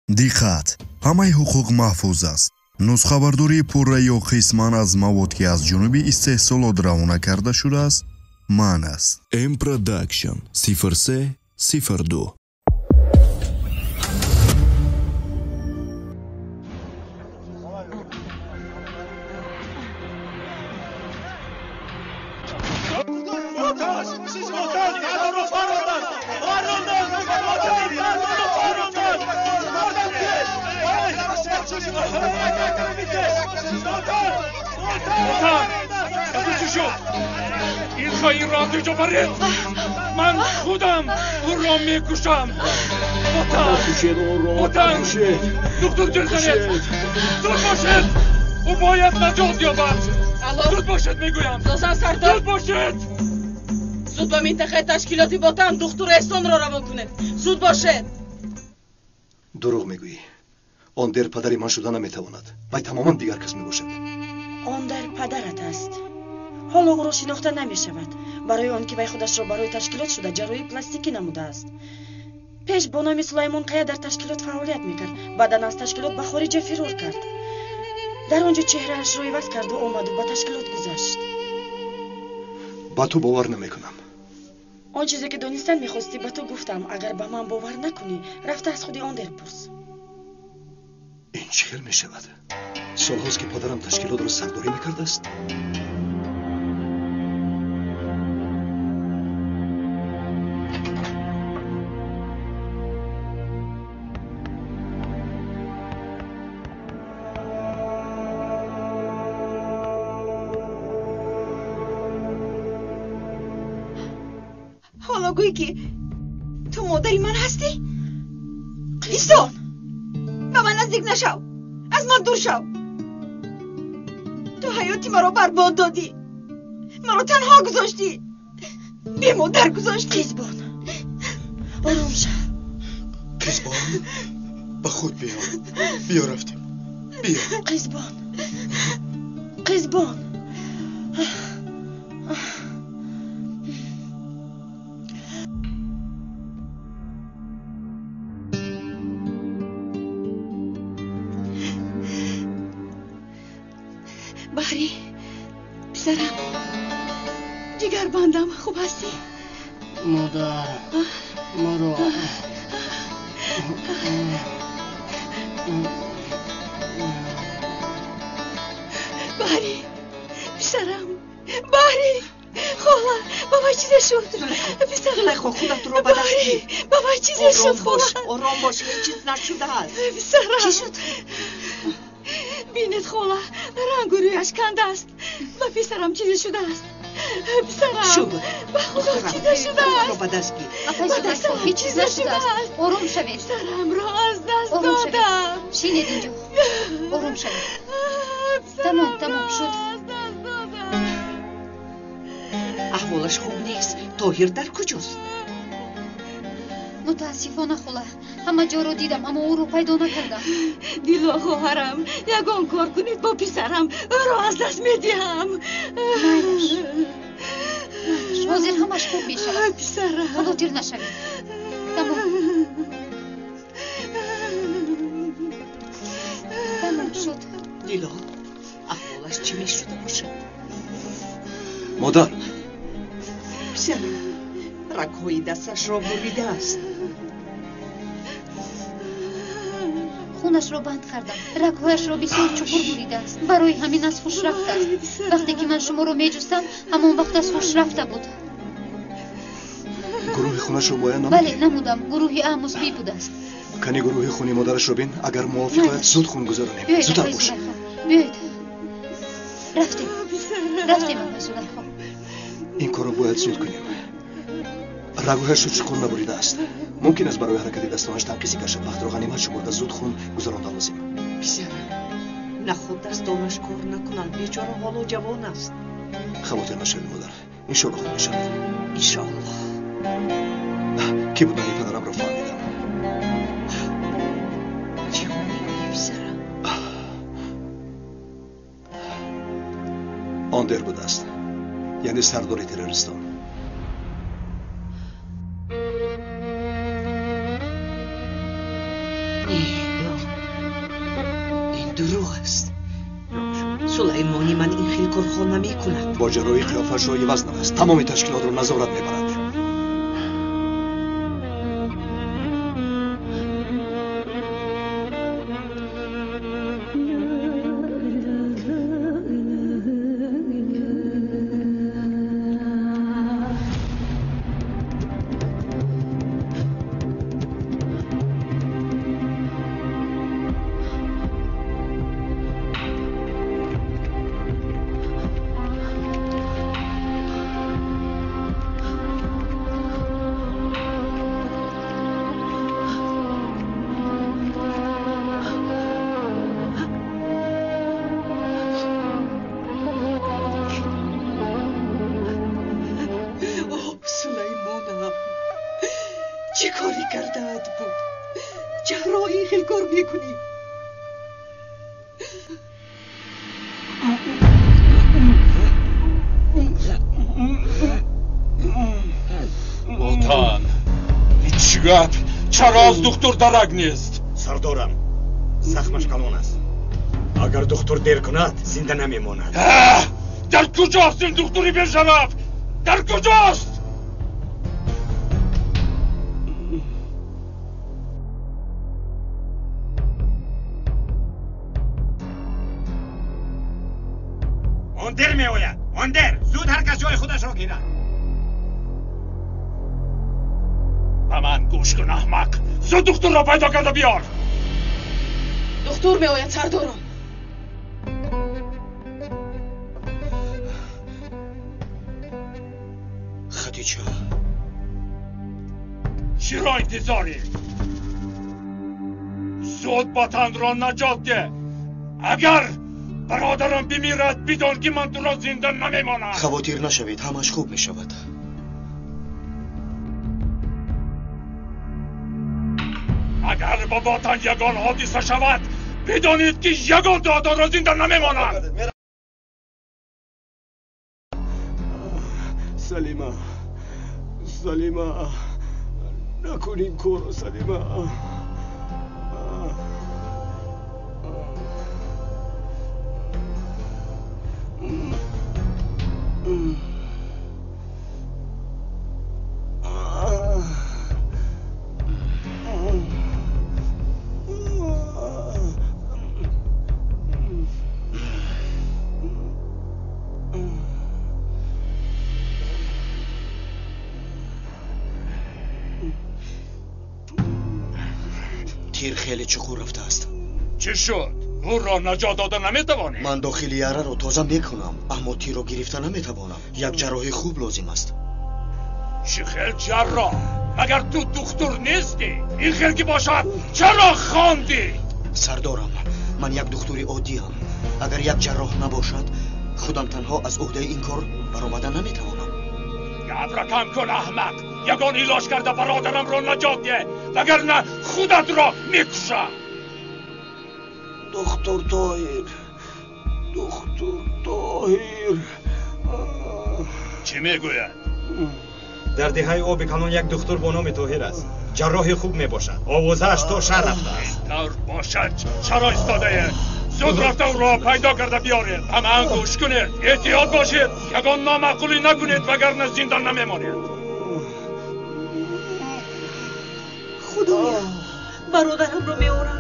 Диққат! Ҳамаи ҳуқуқ маҳфуз аст. Нусхабардории пурра ё қисман аз мавод, ки аз ҷониби истеҳсолот равона карда шудааст, манъ аст. M Production 03 02. Ман худам ӯро мекушам. Ватан, доктор ҷирзанед, зуд бошед, ӯ бояд наҷот ёбад. Зуд бошед, мегӯям. Созан сардор, зуд бошед. Зуд ба минтақаи ташкилоти Ботан духтур Эҳсонро равон кунед. Зуд бошед. Дурӯғ мегӯӣ. Он дер падари ман шуда наметавонад. Вай тамоман дигар кас мебошад. Он дар падарат аст. Ҳоло ӯро шинохта намешавад, барои он ки вай худашро барои ташкилот шуда ҷарроҳии пластикӣ намудааст. Пеш бо номи Сулаймон Қая дар ташкилот фаъолият мекард, баъдан аз ташкилот ба хориҷа фирор кард. Дар он ҷо чеҳраашро иваз карду омаду ба ташкилот гузашт. Ба ту бовар намекунам. Он чизе ки донистан мехостӣ, ба ту гуфтам. Агар ба ман бовар накунӣ, рафта аз худи он дер пурс. Ин чӣ хел мешавад? Солҳост ки падарам ташкилотро сардорӣ мекардааст. Ҳоло гӯй ки ту модари ман ҳастӣ? Исто! Ба ман наздик нашав! Аз ман дур шав! Ту ҳаёти маро барбод додӣ! Маро танҳо гузоштӣ! Бемодар гузоштӣ! Қизбон, ором шав. Қизбон, ба худ биё. Биё, рафтем. Биё. Қизбон, Қизбон. Баҳрӣ, писарам, ҷигарбандам, хуб ҳастӣ? Модар, маро Баҳрӣ, писарам, Баҳрӣ, хола, ба вай чизе шуд? Писарам, Зулайхо, худатро ба даст гир. Ба вай чизе шуд, хола? Ором бош, ҳеҷ чиз нашудааст. Писарам, чӣ шуд? Бинед, хола, рангу рӯяш кандааст. Ба писарам чизе шудааст. Писарам, ба худо чизе шудааст. Ба даст гир. Ба дастам ҳеҷ чиз нашудааст. Ором шавед. Писарамро аз даст додам. Шинед инҷо. Ором шавед. Тамом, тамом шуд. Аҳволаш хуб нест. Тоҳир дар куҷост? Мутаассифона, хола, ҳама ҷоро дидам, аммо ӯро пайдо накардам. Дило, хоҳарам, ягон кор кунед бо писарам, ӯро аз даст медиҳам. Майлаш, майлаш, ҳозир ҳамаш хуб мешавад. Писарам, хавотир нашавед. Тамом, тамом шуд. Дило, аҳволаш чӣ мешуда бошад? Модар, писарам, рагҳои дасташро буридааст. Хунашро банд кардам. Рагҳояшро бисёр чуқур буридааст. Барои ҳамин аз ҳуш рафтааст. Вақте ки ман шуморо меҷустам, ҳамон вақт аз ҳуш рафта буд. Гурӯҳи хунашро муайян намудӣ? Бале, намудам. Гурӯҳи А мусбӣ будааст. Кани гурӯҳи хуни модарашро бин. Агар мувофиқ ояд, зуд хун гузаронем. Зудтар бош. Биёед, рафтем, рафтем, апай Зулайхо. Ин корро бояд зуд кунем. Рагҳояшро чуқур набуридааст. Мумкин аст барои ҳаракати дастонаш танқисӣ кашад. Вақтро ғанимат шумурда зуд хун гузаронда лозим. Писарам, наход дастонаш кор накунанд. Бечора ҳоло ҷавон аст. Хавотир нашавед, модар. Иншоалло хуб мешавад. Иншоалло. Ки будани падарамро фаҳмидам. Чӣ мегӯӣ, писарам? Он дер будааст, яъне сардори террористон. Не. корҳо намекунад. Бо ҷарроҳӣ қиёфаашро иваз намаст, тамоми ташкилотро назорат мебарад. Чаро аз духтур дарак нест? Сардорам, захмаш калон аст. Агар духтур дер кунад, зинда намемонад. Дар куҷост ин духтури бешараф? Дар куҷост? Он дер меояд, он дер. Зуд ҳар кас ҷои худашро гирад. Ба ман гӯш кун, аҳмақ! Зуд духтурро пайдо карда биёр! Духтур меояд, сардорам. Хадича, чиро интизорӣ? Зуд ватанро наҷот деҳ! Агар бародарам бимирад, бидон ки ман туро зинда намемонам. Хавотир нашавед, ҳамаш хуб мешавад. Агар ба ватан ягон ҳодиса шавад, бидонед ки ягон додаро зинда намемонад. Салима, Салима, накун ин корро, Салима. Тир хеле чуқур рафтааст. Чӣ шуд? Ӯро наҷот дода наметавонӣ? Ман дохили яраро тоза мекунам, аммо тирро гирифта наметавонам. Як ҷарроҳи хуб лозим аст. Чӣ хел ҷарроҳ? Магар ту духтур нестӣ? Ин хел ки бошад, чаро хондӣ? Сардорам, ман як духтури оддиам. Агар як ҷарроҳ набошад, худам танҳо аз уҳдаи ин кор баромада наметавонам. Гапро кам кун, аҳмақ! Ягон илоҷ карда бародарамро наҷот деҳ, вагарна худатро мекушам. Духтур Тоҳир, духтур Тоҳир. Чӣ мегӯяд? Дар деҳаи оби калон як духтур бо номи Тоҳир аст. Ҷарроҳи хуб мебошад. Овозааш то шаҳр рафтааст. Ин тавр бошад, чаро истодаед? Зуд рафта ӯро пайдо карда биёред. Ба ман гӯш кунед, эҳтиёт бошед, ягон номаъқулӣ накунед, вагарна зинда намемонед. Худоя, бародарамро меорам.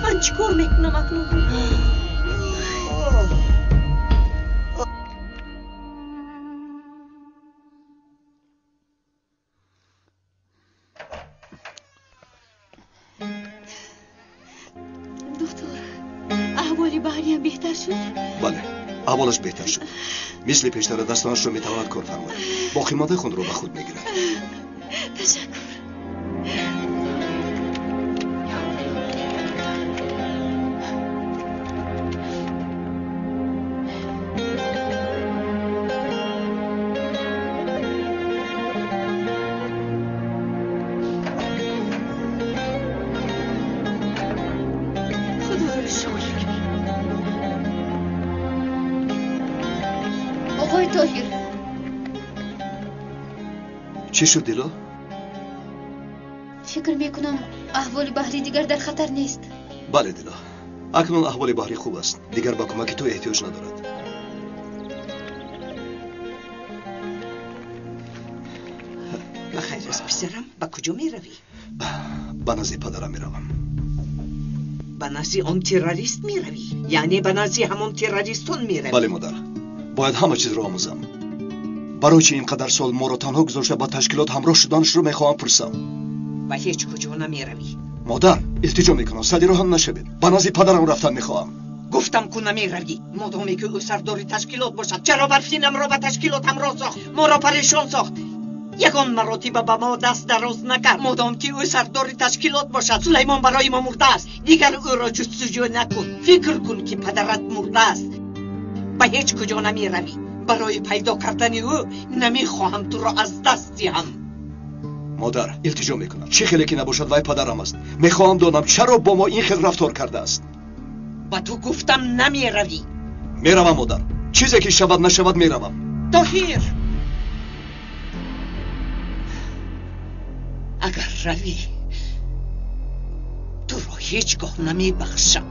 Ман чӣ кор мекунам акнун? Духтур, аҳволи Баҳриям беҳтар шуд? Бале, аҳволаш беҳтар шуд. Мисли пештара дастонашро метавонад кор фармояд. Боқимондаи хунро ба худ мегирад. Ташаккур. Оқои Тоҳир, Чӣ шуд, Дило? Фикр мекунам, аҳволи Баҳрӣ дигар дар хатар нест. Бале, Дило, акнун аҳволи Баҳрӣ хуб аст. Дигар ба кӯмаки ту эҳтиёҷ надорад. Пас писарам, ба куҷо меравӣ? Ба назди падарам меравам. Ба назди он террорист меравӣ? Яъне ба назди ҳамон террористон меравӣ? Бале, модар. Бояд ҳама чизро омӯзам. Барои чӣ ин қадар сол моро танҳо гузошта ба ташкилот ҳамроҳ шуданашро мехоҳам пурсам. Ба ҳеҷ куҷо намеравӣ. Модар, илтиҷо мекунам, сади роҳам нашавед. Ба назди падарам рафтан мехоҳам. Гуфтам ку намеравӣ. Модоме ки ӯ сардори ташкилот бошад, чаро Барфинамро ба ташкилот ҳамроҳ сохт? Моро парешон сохт. Ягон маротиба ба мо даст дароз накард. Модом ки ӯ сардори ташкилот бошад, Сулаймон барои мо мурдааст. Дигар ӯро ҷустуҷӯ накун. Фикр кун ки падарат мурдааст. Ба ҳеҷ куҷо намеравӣ. Барои пайдо кардани ӯ намехоҳам туро аз даст диҳам. Модар, илтиҷо мекунам. Чӣ хеле ки набошад, вай падарам аст. Мехоҳам донам чаро бо мо ин хел рафтор кардааст. Ба ту гуфтам намеравӣ. Меравам, модар. Чизе ки шавад нашавад меравам. Тоҳир! Агар равӣ, туро ҳеҷ гоҳ намебахшам.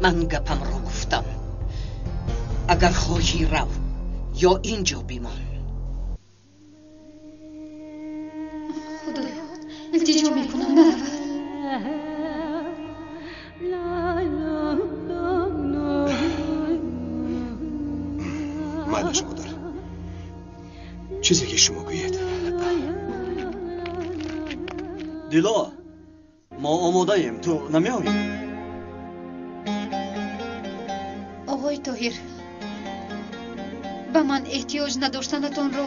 Ман гапамро гуфтам. Агар хоҳӣ рав, ё ин ҷо бимон. Худоё, илтиҷо мекунам, наравад. Майлаш, модар. Чизе ки шумо гӯед. Дило, мо омодаем, ту намеоӣ? Оғои Тоҳир, ба ман эҳтиёҷ надоштанатонро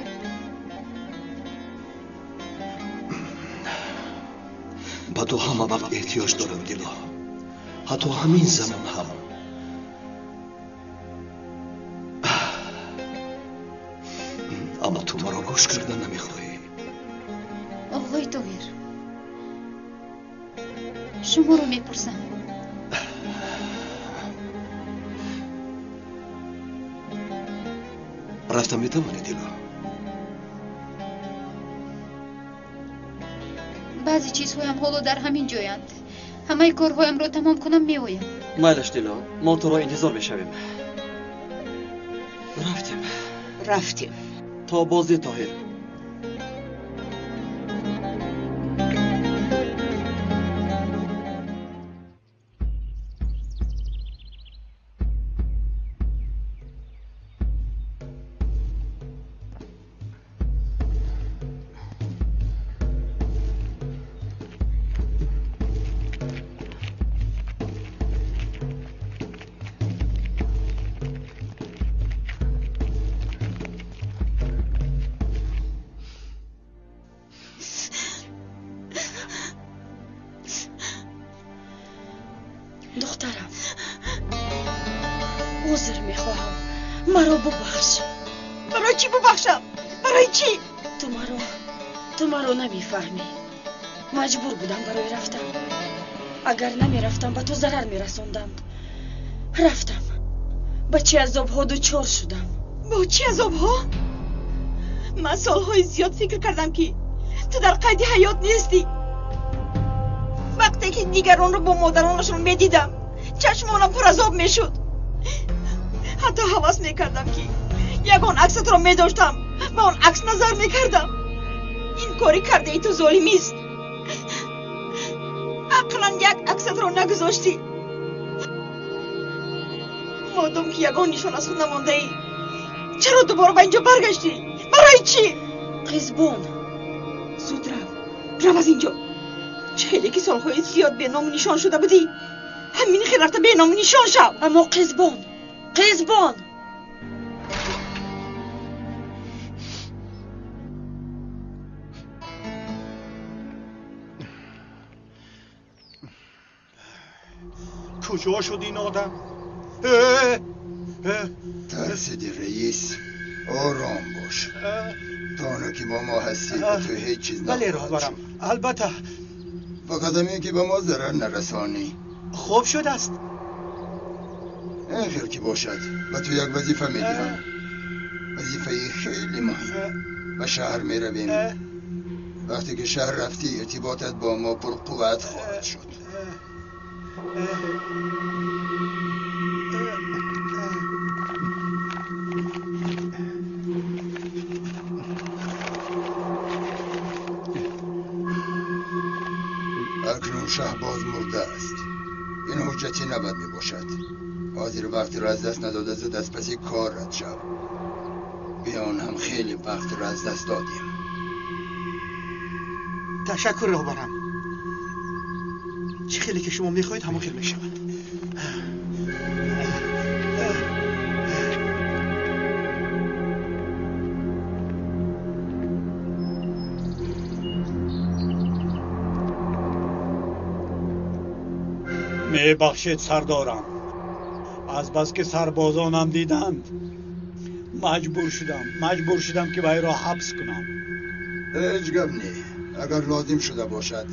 ба ту ҳама вақт эҳтиёҷ дорам, Дило. Ҳатто ҳамин замон ҳам. Аммо ту маро гӯш карда намехоҳӣ. Оғои Тоҳир, шуморо мепурсам. Рафта метавонӣ, Дило? Баъзе чизҳоям ҳоло дар ҳамин ҷоянд. Ҳамаи корҳоямро тамом кунам, меоям. Майлаш, Дило, мо туро интизор мешавем. Рафтем. Рафтем. То боздид, Тоҳир. Духтарам, узр мехоҳам, маро бубахш. Барои чӣ бубахшам? Барои чӣ? Ту маро намефаҳмӣ. Маҷбур будам барои рафтан. Агар намерафтам, ба ту зарар мерасонданд. Рафтам. Ба чӣ азобҳо дучор шудам. Бо чӣ азобҳо? Ман солҳои зиёд фикр кардам, ки ту дар қайди ҳаёт нестӣ. Вақте ки дигаронро бо модаронашон медидам, чашмонам пуразоб мешуд. Ҳатто ҳавас мекардам, ки ягон аксатро медоштам, ба он акс назар мекардам. Ин кори кардаи ту золимист. Ақлан як аксатро нагузоштӣ. Модом ки ягон нишон аз худ намондаӣ, чаро дубора ба инҷо баргаштӣ? Барои чӣ? Қизбон, зуд рав, рав аз инҷо. Чӣ хеле ки солҳои зиёд беному нишон шуда будӣ, ҳамин хел рафта беному нишон шав. Аммо Қизбон, Қизбон! Куҷо шуд ин одам? Тарсиди, раис? Ором бош. То оно ки бо мо ҳастӣ, ба ту ҳеҷ чиз Бале, нахоҳад роҳбарам, шуд. Албатта. Фақат ҳамин ки ба мо зарар нарасонӣ. Хуб шудааст. Ин хел ки бошад, ба ту як вазифа медиҳам, вазифаи хеле муҳим. Ба шаҳр меравем. Вақте ки шаҳр рафтӣ, иртиботат бо мо пурқувват хоҳад шуд. Акнун Шаҳбоз мурда аст. Ин ҳуҷҷати набад мебошад. Ҳозир вақтро аз даст надода зуд аз паси кор рад шав. Биён ҳам хеле вақтро аз даст додем. Ташаккур роҳбарам. Чӣ хеле ки шумо мехоҳед ҳамон хел мешавад. Мебахшед сардорам. Азбаски сарбозонам диданд, маҷбур шудам ки вайро ҳабс кунам. Ҳеҷ гап не. Агар лозим шуда бошад,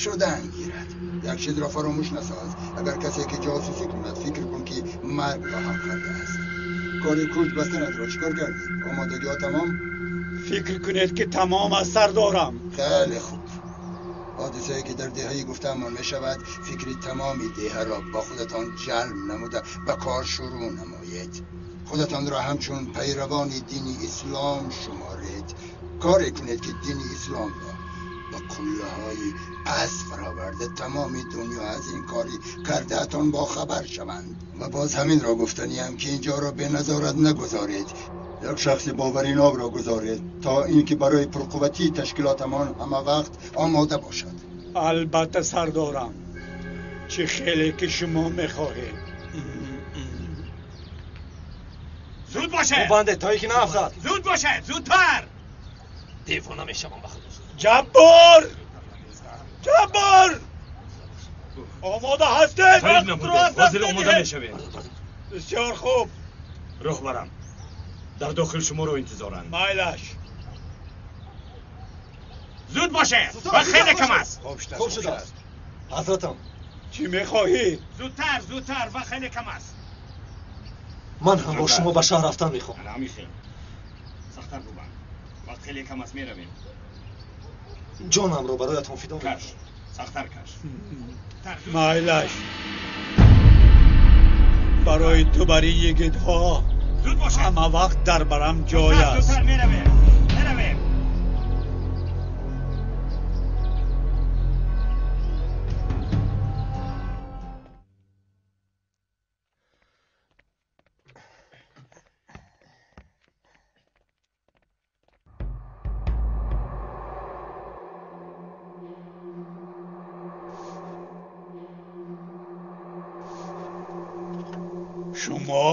шудан гирад. Як чизро фаромӯш насоз. Агар касе ки ҷосусӣ кунад, фикр кун ки маргро ҳам кардааст. Кори курт бастанатро чӣ кор кардӣ? Омодагиҳо тамом? Фикр кунед ки тамом аст сардорам. Хеле хуб. Ҳодисае ки дар деҳаи гуфтаамон мешавад, фикри тамоми деҳаро ба худатон ҷалб намуда ба кор шурӯъ намоед. Худатонро ҳамчун пайравони дини ислом шуморед. Коре кунед ки дини исломро ба қуллаҳои паст фароварда тамоми дунё аз ин кори кардаатон бохабар шаванд. Ва боз ҳаминро гуфтаниям ки инҷоро бе назорат нагузоред. Як шахси боваринокро гузоред то ин ки барои пурқувватии ташкилотамон ҳама вақт омода бошад. Албатта сардорам. Чӣ хеле ки шумо мехоҳед. Зуд бошед! Бубанде то ин ки наафтад. Зуд бошед! Зудтар! Девона мешавам ба худо. Ҷаббор! Ҷаббор! Омода ҳастед? Ҳозир омода мешавем. Бисёр хуб. Роҳбарам, дар дохил шуморо интизоранд. Майлаш. Зуд бошед! Вақт хеле кам аст. Хуб шудааст. Ҳазратам. Чӣ мехоҳӣ? Зудтар, зудтар, вақт хеле кам аст. Ман ҳам бо шумо ба шаҳр рафтан мехоҳам. Ана сахттар бубанд. Вақт хеле кам аст, меравем. Ҷонамро бароятон фидо мекунам. Каш, сахттар каш. Майлаш. Барои ту бар ин йигитҳо ҳама вақт дар барам ҷой аст. Зудтар меравем. Меравем. Шумо?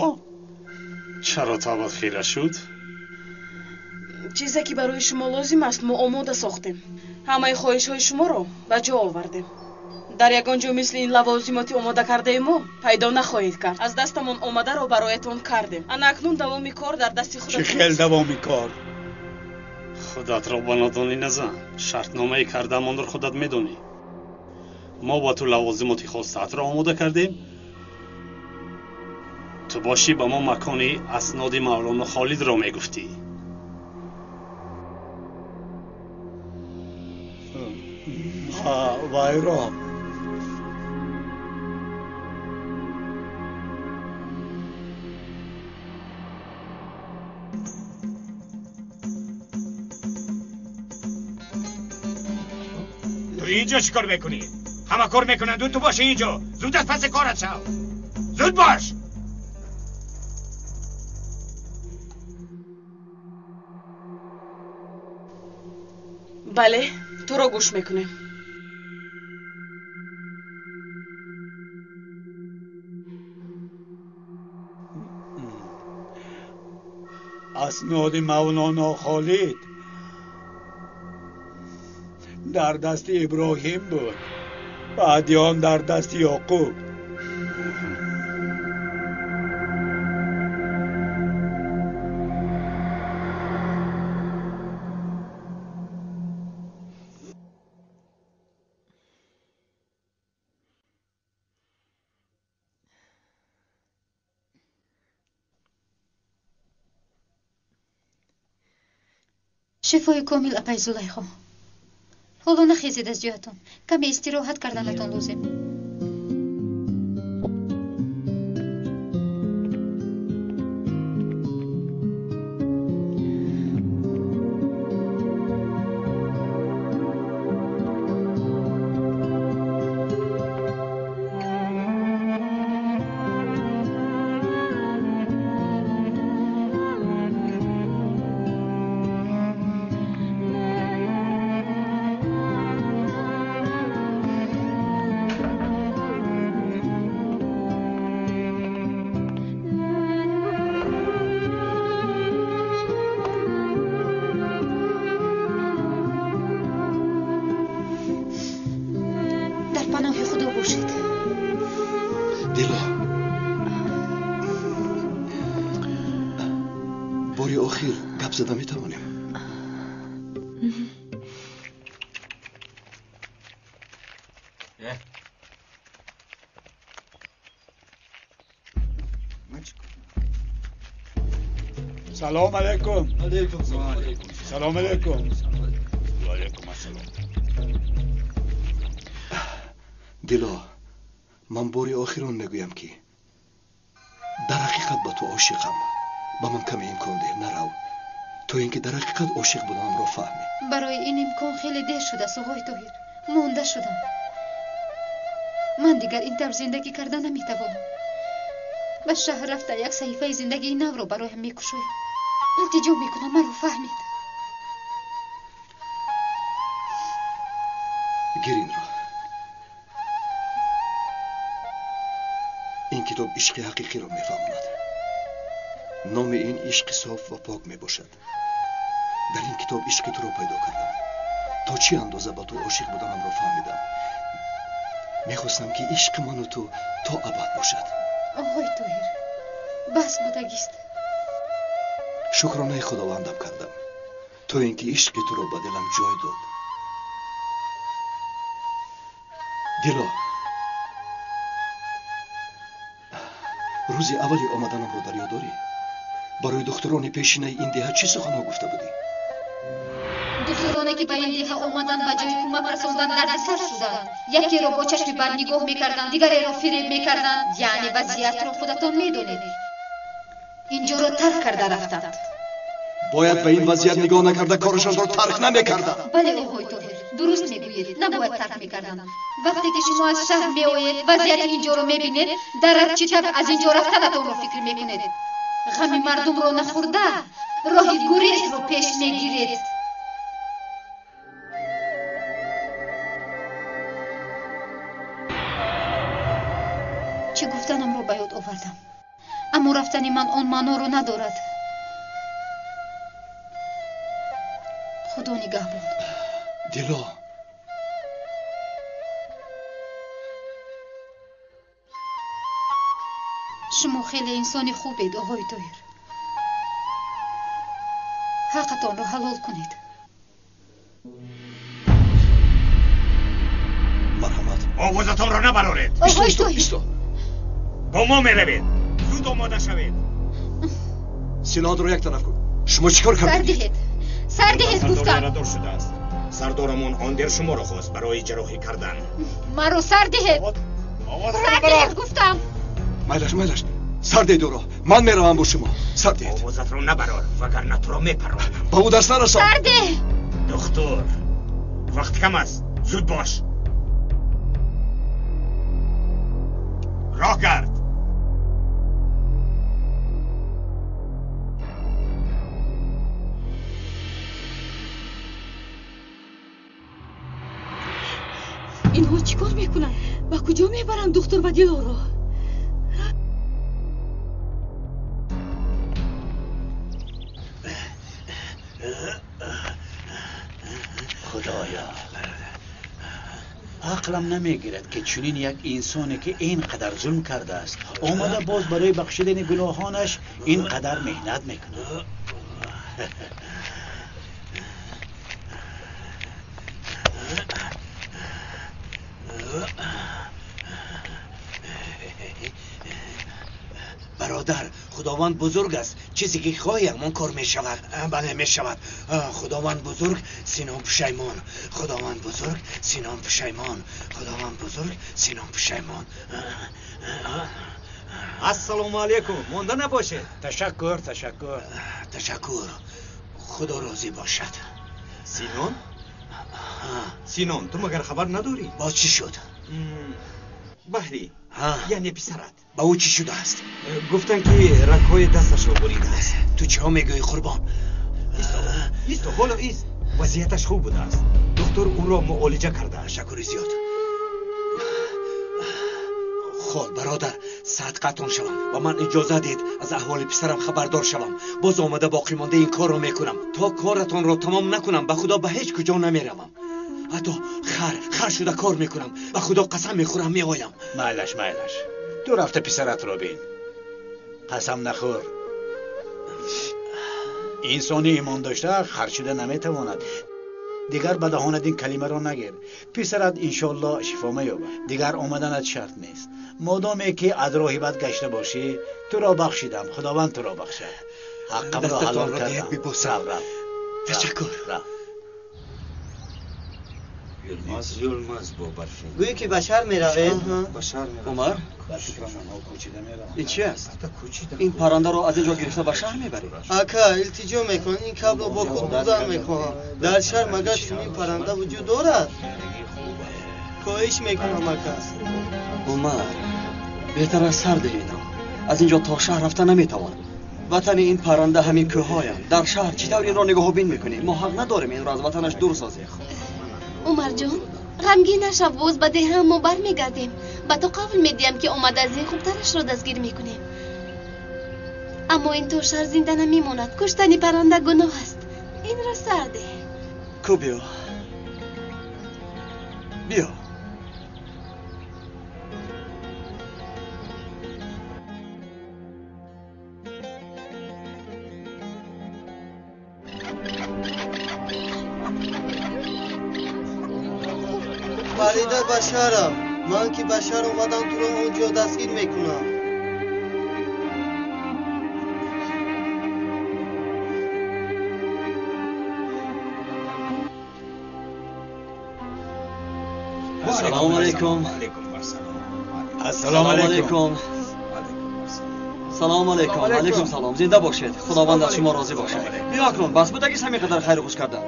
Чаро табат хира шуд? Чизе ки барои шумо лозим аст, мо омода сохтем. Ҳамаи хоҳишҳои шуморо ба ҷо овардем. Дар ягон ҷо мисли ин лавозимоти омода кардаи мо пайдо нахоҳед кард. Аз дастамон омадаро бароятон кардем. Ана акнун давоми кор дар дасти худатон. Чӣ хел давоми кор? Худатро ба нодонӣ назан. Шартномаи кардаамонро худат медонӣ. Мо ба ту лавозимоти хостаатро омода кардем. Ту бошӣ ба мо макони асноди Мавлоно Холидро мегуфтӣ. Вайро. Ту инҷо чӣ кор мекунӣ? Ҳама кор мекунанд, ту бошӣ инҷо. Зуд аз паси корат шав. Зуд бош! Бале, туро гӯш мекунем. Асноди Мавлоно Холид дар дасти Иброҳим буд, баъди он дар дасти Ёқуб. Шифои комил апай Зулайхо. Ҳоло нахезед аз ҷоятон. Каме истироҳат карданатон лозим. Бори охир гап зада метавонем? Салом алейкум. Алейкум салом. Салом алейкум. Ва алейкум ассалом. Дило, ман бори охирон мегӯям ки дар ҳақиқат ба ту ошиқам. Ба ман каме имкон деҳ, нарав, то ин ки дар ҳақиқат ошиқ буданамро фаҳмӣ. Барои ин имкон хеле дер шудааст, оғои Тоҳир. Монда шудам. Ман дигар ин тавр зиндагӣ карда наметавонам. Ба шаҳр рафта як саҳифаи зиндагии навро бароям мекушоям. Илтиҷо мекунам, маро фаҳмед. Гир инро. Ин китоб ишқи ҳақиқиро мефаҳмонад. Номи ин ишқи соф ва пок мебошад. Дар ин китоб ишқи туро пайдо кардам. То чӣ андоза ба ту ошиқ буданамро фаҳмидам. Мехостам ки ишқи ману ту то абад бошад. Оғои Тоҳир, бас будагист. Шукронаи Худовандам кардам, то ин ки ишқи туро ба дилам ҷой дод. Дило, рӯзи аввали омаданамро дар ёд дорӣ? Барои духтурони пешинаи ин деҳа чӣ суханҳо гуфта будӣ? Духтуроне ки ба ин деҳа омаданд, ба ҷои кӯмак расондан дардисар шуданд. Якеро бо чашми бад нигоҳ мекарданд, дигареро фиреб мекарданд. Яъне вазъиятро худатон медонед. Инҷоро тарк карда рафтанд. Бояд ба ин вазъият нигоҳ накарда корашонро тарк намекарданд. Бале, оғои Тоҳир, дуруст мегӯед, набояд тарк мекарданд. Вақте ки шумо аз шаҳр меоед, вазъияти инҷоро мебинед, дар чӣ тавр аз инҷо рафтанатонро фикр мекунед. Ғами мардумро нахӯрда, роҳи гурезро пеш мегиред. Чӣ гуфтанамро ба ёд овардам, аммо рафтани ман он маъноро надорад. Худо нигаҳбон. Дило, шумо хеле инсони хубед, оғои Тоҳир. Ҳаққатонро ҳалол кунед. Марҳамат. Овозатонро набароред. Оғои Тоҳир, исто. Бо мо меравед. Зуд омода шавед. Силоҳатро як тараф кун. Шумо чӣ кор кардед? Сар диҳед, сар диҳед гуфтам. Ярадор шудааст. Сардорамон он дер шуморо хост барои ҷарроҳӣ кардан. Маро сар диҳед. Сар диҳед гуфтам. Майлаш, майлаш, сар диҳед ӯро. Ман меравам бо шумо. Сар диҳед. Овозатро набарор, вагарна туро мепарон. Ба ӯ даст нарасон. Сар диҳ. Духтур, вақт кам аст, зуд бош. Роҳ гард. Инҳо чӣ кор мекунанд? Ба куҷо мебаранд духтур ва Дилоро? Худоё, ақлам намегирад ки чунин як инсоне ки ин қадар зулм кардааст, омада боз барои бахшидани гуноҳонаш ин қадар меҳнат мекунад. Бародар, Худованд бузург аст. Чизе ки хоҳӣ ҳамон кор мешавад. Бале, мешавад. Худованд бузург, Синон пушаймон. Худованд бузург, Синон пушаймон. Худованд бузург, Синон пушаймон. Ассалому алайкум. Монда набошед. Ташаккур, ташаккур. Ташаккур. Худо розӣ бошад. Синон? Синон, ту магар хабар надорӣ? Боз чӣ шуд? Баҳрӣ, яъне писарат. Ба ӯ чӣ шудааст? Гуфтанд ки рагҳои дасташро буридааст. Ту чиҳо мегӯӣ, қурбон? Исто, исто, ҳоло ист. Вазъияташ хуб будааст. Духтур ӯро муолиҷа кардааст. Ташаккури зиёд. Хол, бародар, садқатон шавам. Ба ман иҷоза диҳед аз аҳволи писарам хабардор шавам. Боз омада боқӣ монда ин корро мекунам. То коратонро тамом накунам, ба худо ба ҳеҷ куҷо намеравам. Ҳатто хар шуда кор мекунам. Ба худо қасам мехӯрам, меоям. Майлаш, майлаш. Ту рафта писаратро бин. Қасам нахӯр. Инсони имон дошта хар шуда наметавонад. Дигар ба даҳонат ин калимаро нагир. Писарат иншоаллоҳ шифо меёбад. Дигар омаданат шарт нест. Модоме ки аз роҳи бад гашта бошӣ, туро бахшидам. Худованд туро бахшад. Ҳаққамро ҳалол кардам. Рав, рав. Ташаккур. Рав. Гӯё ки ба шаҳр меравед? Умар, ин чи аст? Ин паррандаро аз ин ҷо гирифта ба шаҳр мебаред? Ака, илтиҷо мекунам, ин кабро бо худ бурдан мехоҳам. Дар шаҳр магар чунин парранда вуҷуд дорад? Хоҳиш мекунам, ака. Умар, беҳтар аст сар деҳ инро. Аз ин ҷо то шаҳр рафта наметавонам. Ватани ин парранда ҳамин кӯҳҳоянд. Дар шаҳр чӣ тавр инро нигоҳубин мекунем? Мо ҳақ надорем инро аз ватанаш дур созем. Умарҷон, ғамгин нашав, боз ба деҳаам мо бармегардем. Ба ту қавл медиҳам, ки омада аз ин хубтарашро дастгир мекунем. Аммо ин то шаҳр зинда намемонад. Куштани парранда гуноҳ аст. Инро сар деҳ. Ку биё, биё. Фарида, ба шаҳрам. Ман ки ба шаҳр омадам, туро он ҷо дастгир мекунам. Ассалому алайкум. Ассалому алайкум. Салому алайкум. Алайкум салом. Зинда бошед. Худованд аз шумо розӣ бошад. Биё акнун, бас будагист ҳамин қадар хайру хуш кардан.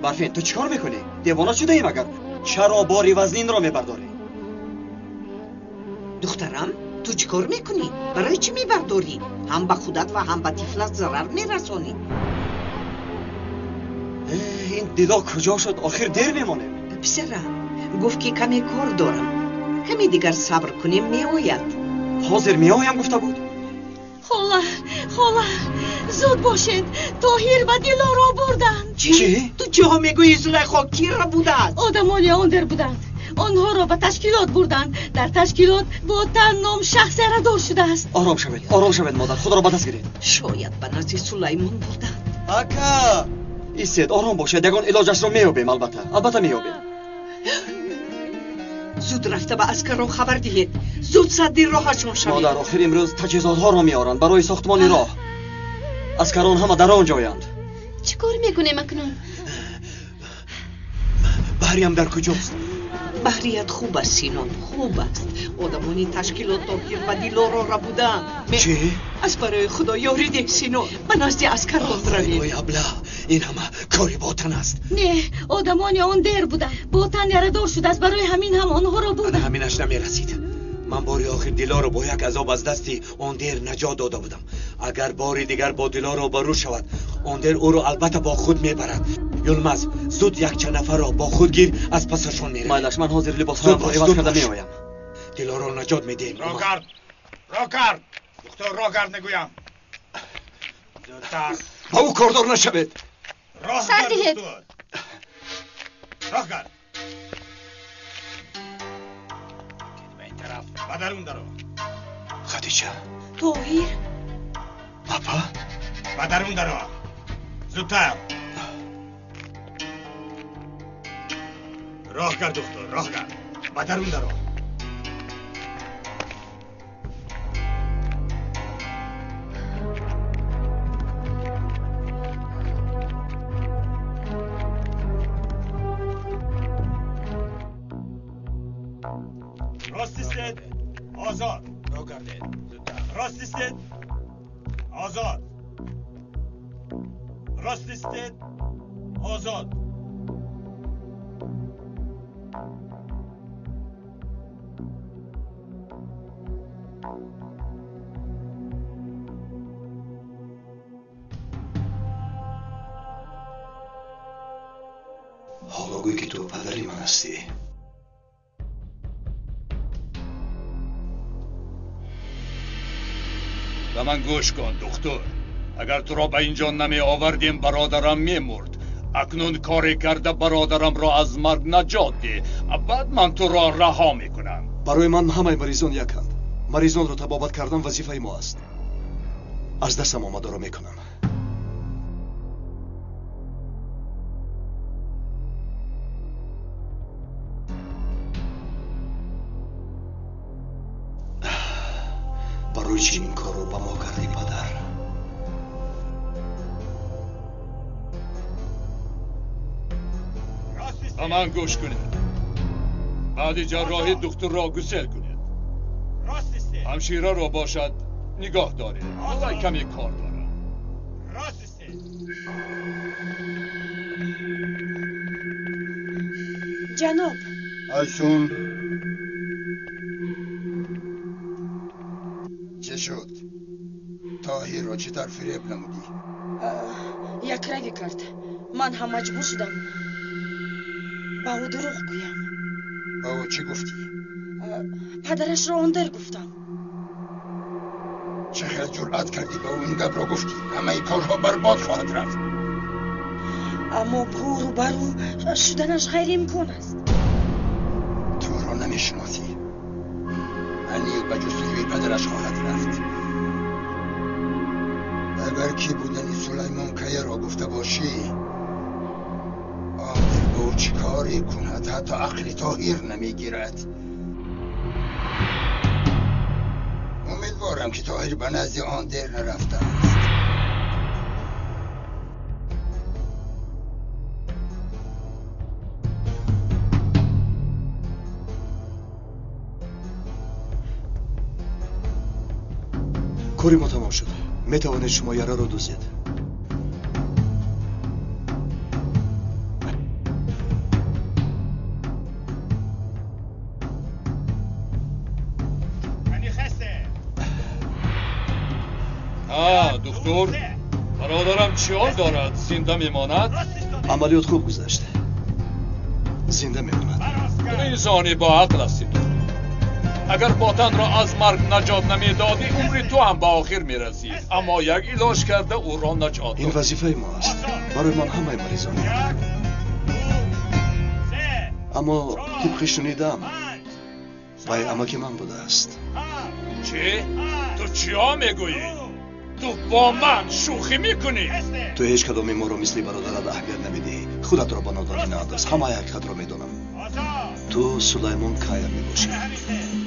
Барфин, ту чӣ кор мекунӣ? Девона шудаӣ магар? Чаро бори вазнинро мебардорӣ? Духтарам, ту чӣ кор мекунӣ? Барои чӣ мебардорӣ? Ҳам ба худат ва ҳам ба тифлат зарар мерасонӣ. Ин дило куҷо шуд? Охир дер мемонем. Писарам, гуфт ки каме кор дорам. Каме дигар сабр кунем, меояд. Ҳозир меоям гуфта буд. Хола, хола, зуд бошед. Тоҳир ва Дилоро бурданд. Чӣ? Ту чиҳо мегӯӣ, Зулайхо? Кира будааст? Одамони он дер буданд. Онҳоро ба ташкилот бурданд. Дар ташкилот бо тан ном шахс ярадор шудааст. Ором шавед, ором шавед, модар. Худро ба даст гиред. Шояд ба назди Сулаймон бурданд. Ака! Истед, ором бошед. Ягон илоҷашро меёбем, албатта. Албатта меёбем. Зуд рафта ба аскарон хабар диҳед. Зуд садди роҳашон шавед. Модар, охир имрӯз таҷҳизотҳоро меоранд барои сохтмони роҳ. Аскарон ҳама дар он ҷоянд. Чӣ кор мекунем акнун? Баҳриям дар куҷост? Баҳрият хуб аст, Синон, хуб аст. Одамони ташкилот Тоҳир ва Дилоро рабуданд. Чӣ? Аз барои Худо ёрӣ деҳ, Синон. Ба назди аскарон равем. Ой, абла, ин ҳама кори ботан аст. Не, одамони он дер буданд. Ботан ярадор шудааст, барои ҳамин ҳам онҳоро бурданд. Ҳаминаш намерасид. Ман бори охир Дилоро бо як азоб аз дасти он дер наҷот дода будам. Агар бори дигар бо Дилоро рӯбарӯ шавад, он дер ӯро албатта бо худ мебарад. Юлмаз, зуд якчанд нафарро бо худ гир, аз пасашон меравем. Майлаш, ман ҳозир либосҳоямро иваз карда меоям. Дилоро наҷот медиҳем. Роҳ кард, роҳ кард, духтур, роҳ кард мегӯям. Зудтар. Ба ӯ кордор нашавед. Роҳ Сар кард, диҳед. духтур. Роҳ кард. Ба ин тараф, ба дарун даро. Хадича. Тоҳир. Папа? Ба дарун даро. Зудтар. Роҳ кард, духтур, роҳ кард. Ба дарун даро. Рост истед, озод. Роҳ гардед. Рост истед, озод. Рост истед, озод. Ҳоло гӯй ки ту падари ман ҳастӣ. Ба ман гӯш кун, духтур. Агар туро ба ин ҷо намеовардем, бародарам мемурд. Акнун коре карда бародарамро аз марг наҷот деҳ. Баъд ман туро раҳо мекунам. Барои ман ҳамаи маризон яканд. Маризонро табобат кардан вазифаи мо аст. Аз дастам омадаро мекунам. Ба ман гӯш кунед. Баъди ҷарроҳӣ духтурро гусел кунед. Ҳамшираро бошад нигоҳ доред. Вай каме кор дорад. Ҷаноб. Айсун. Чӣ шуд? Тоҳирро чӣ тавр фиреб намудӣ? Якравӣ кард. Ман ҳам маҷбур шудам ба ӯ дурӯғ гӯям. Ба ӯ чӣ гуфтӣ? Падарашро он дер гуфтам. Чӣ хел ҷуръат кардӣ ба ӯ ин гапро гуфтӣ? Ҳамаи корҳо барбод хоҳад рафт. Аммо бо ӯ рӯбарӯ шуданаш ғайриимкон аст. Туро намешиносӣ. Аниқ ба ҷустуҷӯи падараш хоҳад рафт. Агар кӣ будани Сулаймон Каяро гуфта бошӣ, Омир бо ӯ чӣ коре кунад, ҳатто ақли Тоҳир намегирад. Умедворам, ки Тоҳир ба назди он дер нарафтааст. Кори мо тамом шуд. Метавонед шумо яраро дузед. Духтур, бародарам чӣ ҳол дорад? Зинда мемонад? Амалиёт хуб гузашт. Зинда мемонад. Ту инсони бо ақл ҳастӣ, духтур. Агар ботанро аз марг наҷот намедодӣ, умри ту ҳам ба охир мерасид. Аммо як илоҷ карда ӯро наҷот Ин вазифаи мо аст. Барои ман ҳамаи маризон. Аммо тибқи шунидам, вай амаки ман будааст. Чӣ? Ту чиҳо мегӯӣ? Ту бо ман шӯхӣ мекунӣ? Ту ҳеҷ кадоми моро мисли бародарат аҳамият намедиҳӣ. Худатро ба нодонӣ наандоз. Ҳамаи ҳақиқатро медонам. Ту Сулаймон Кая мебошӣ,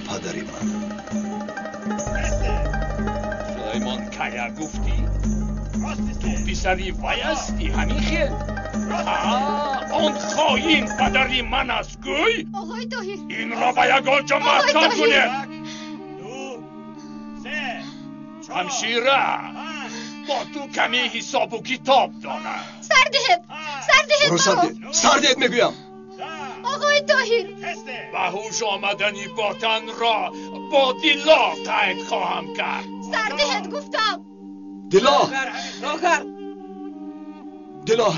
падари ман. Сулаймон Кая гуфтӣ? Ту писари вай ҳастӣ, ҳамин хел? Он хоин падари ман аст, гӯй? Оғои Тоҳир. Инро ба ягон ҷо маҳкам кунед. Ҳамшира, бо ту каме ҳисобу китоб дорам. Сар диҳед, сар диҳед. Маро сар диҳед, сар диҳед мегӯям. Оғои Тоҳир. Ба ҳуш омадани ботанро бо дилло қайд хоҳам кард. Сар диҳед гуфтам. Дилло! Дилло!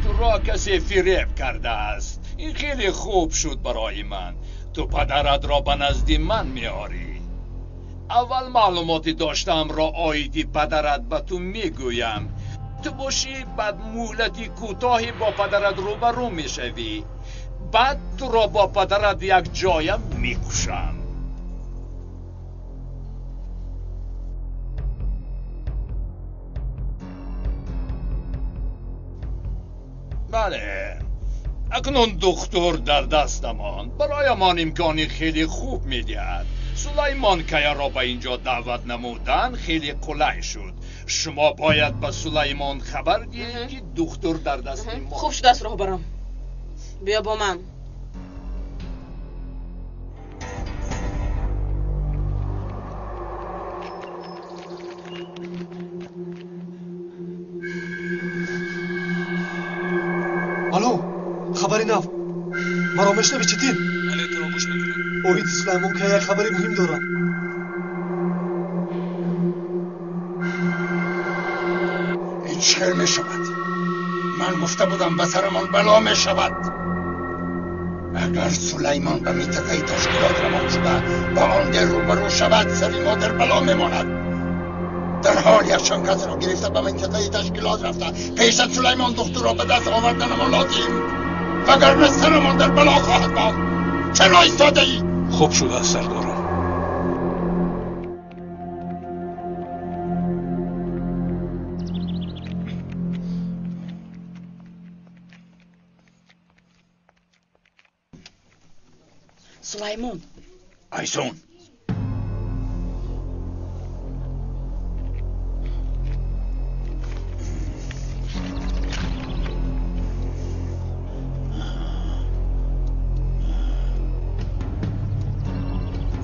Туро касе фиреб кардааст. Ин хеле хуб шуд барои ман. Ту падаратро ба назди ман меорӣ. Аввал маълумоти доштаамро оиди падарат ба ту мегӯям. Ту бошӣ, баъд муҳлати кӯтоҳе бо падарат рӯбарӯ мешавӣ. Баъд туро бо падарат як ҷоя мекушам. Бале, акнун духтур дар дастамон бароямон имкони хеле хуб медиҳад. Сулаймон Каяро ба ин ҷо даъват намудан хеле қулай шуд. Шумо бояд ба Сулаймон хабар диҳед, ки духтур дар дасти мо. Хуб шудааст, роҳбарам. Биё бо ман. Алло, хабари нав. Маро мешнавӣ, Читин? Бале, туро гӯш мекунам. Оиди Сулаймон Кая хабари муҳим дорам. Ин чӣ хел мешавад? Ман гуфта будам, ба сарамон бало мешавад. Агар Сулаймон ба минтақаи ташкилот равон шуда ба он дер рӯбарӯ шавад, сари мо дар бало мемонад. Дар ҳол якчанд касро гирифта ба минтақаи ташкилот рафта пеш аз Сулаймон духтурро ба даст оварданамон лозим, вагарна сарамон дар бало хоҳад монд. Чаро истодаӣ? Хуб шудааст, сардорам. Сулаймон. Айсон.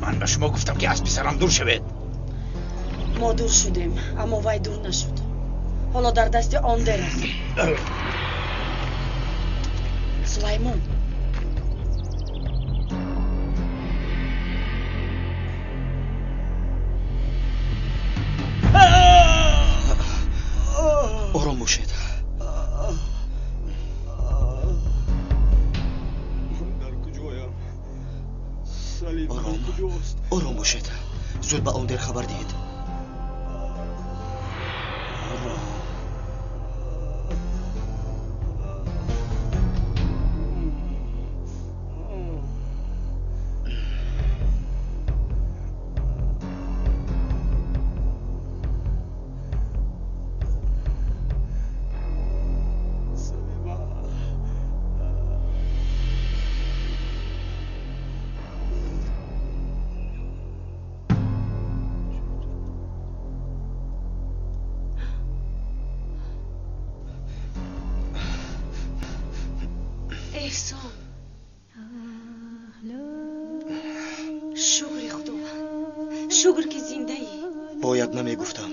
Ман ба шумо гуфтам, ки аз писарам дур шавед. Мо дур шудем, аммо вай дур нашуд. Ҳоло дар дасти он дер аст. Сулаймон. Ором бошед. Ман дар куҷоям? Салим Ором. куҷост? Ором бошед. Зуд ба он дер хабар диҳед. Ором. Салима. Эҳсон, шукри Худованд, шукр, ки зиндаӣ. Бояд намегуфтам.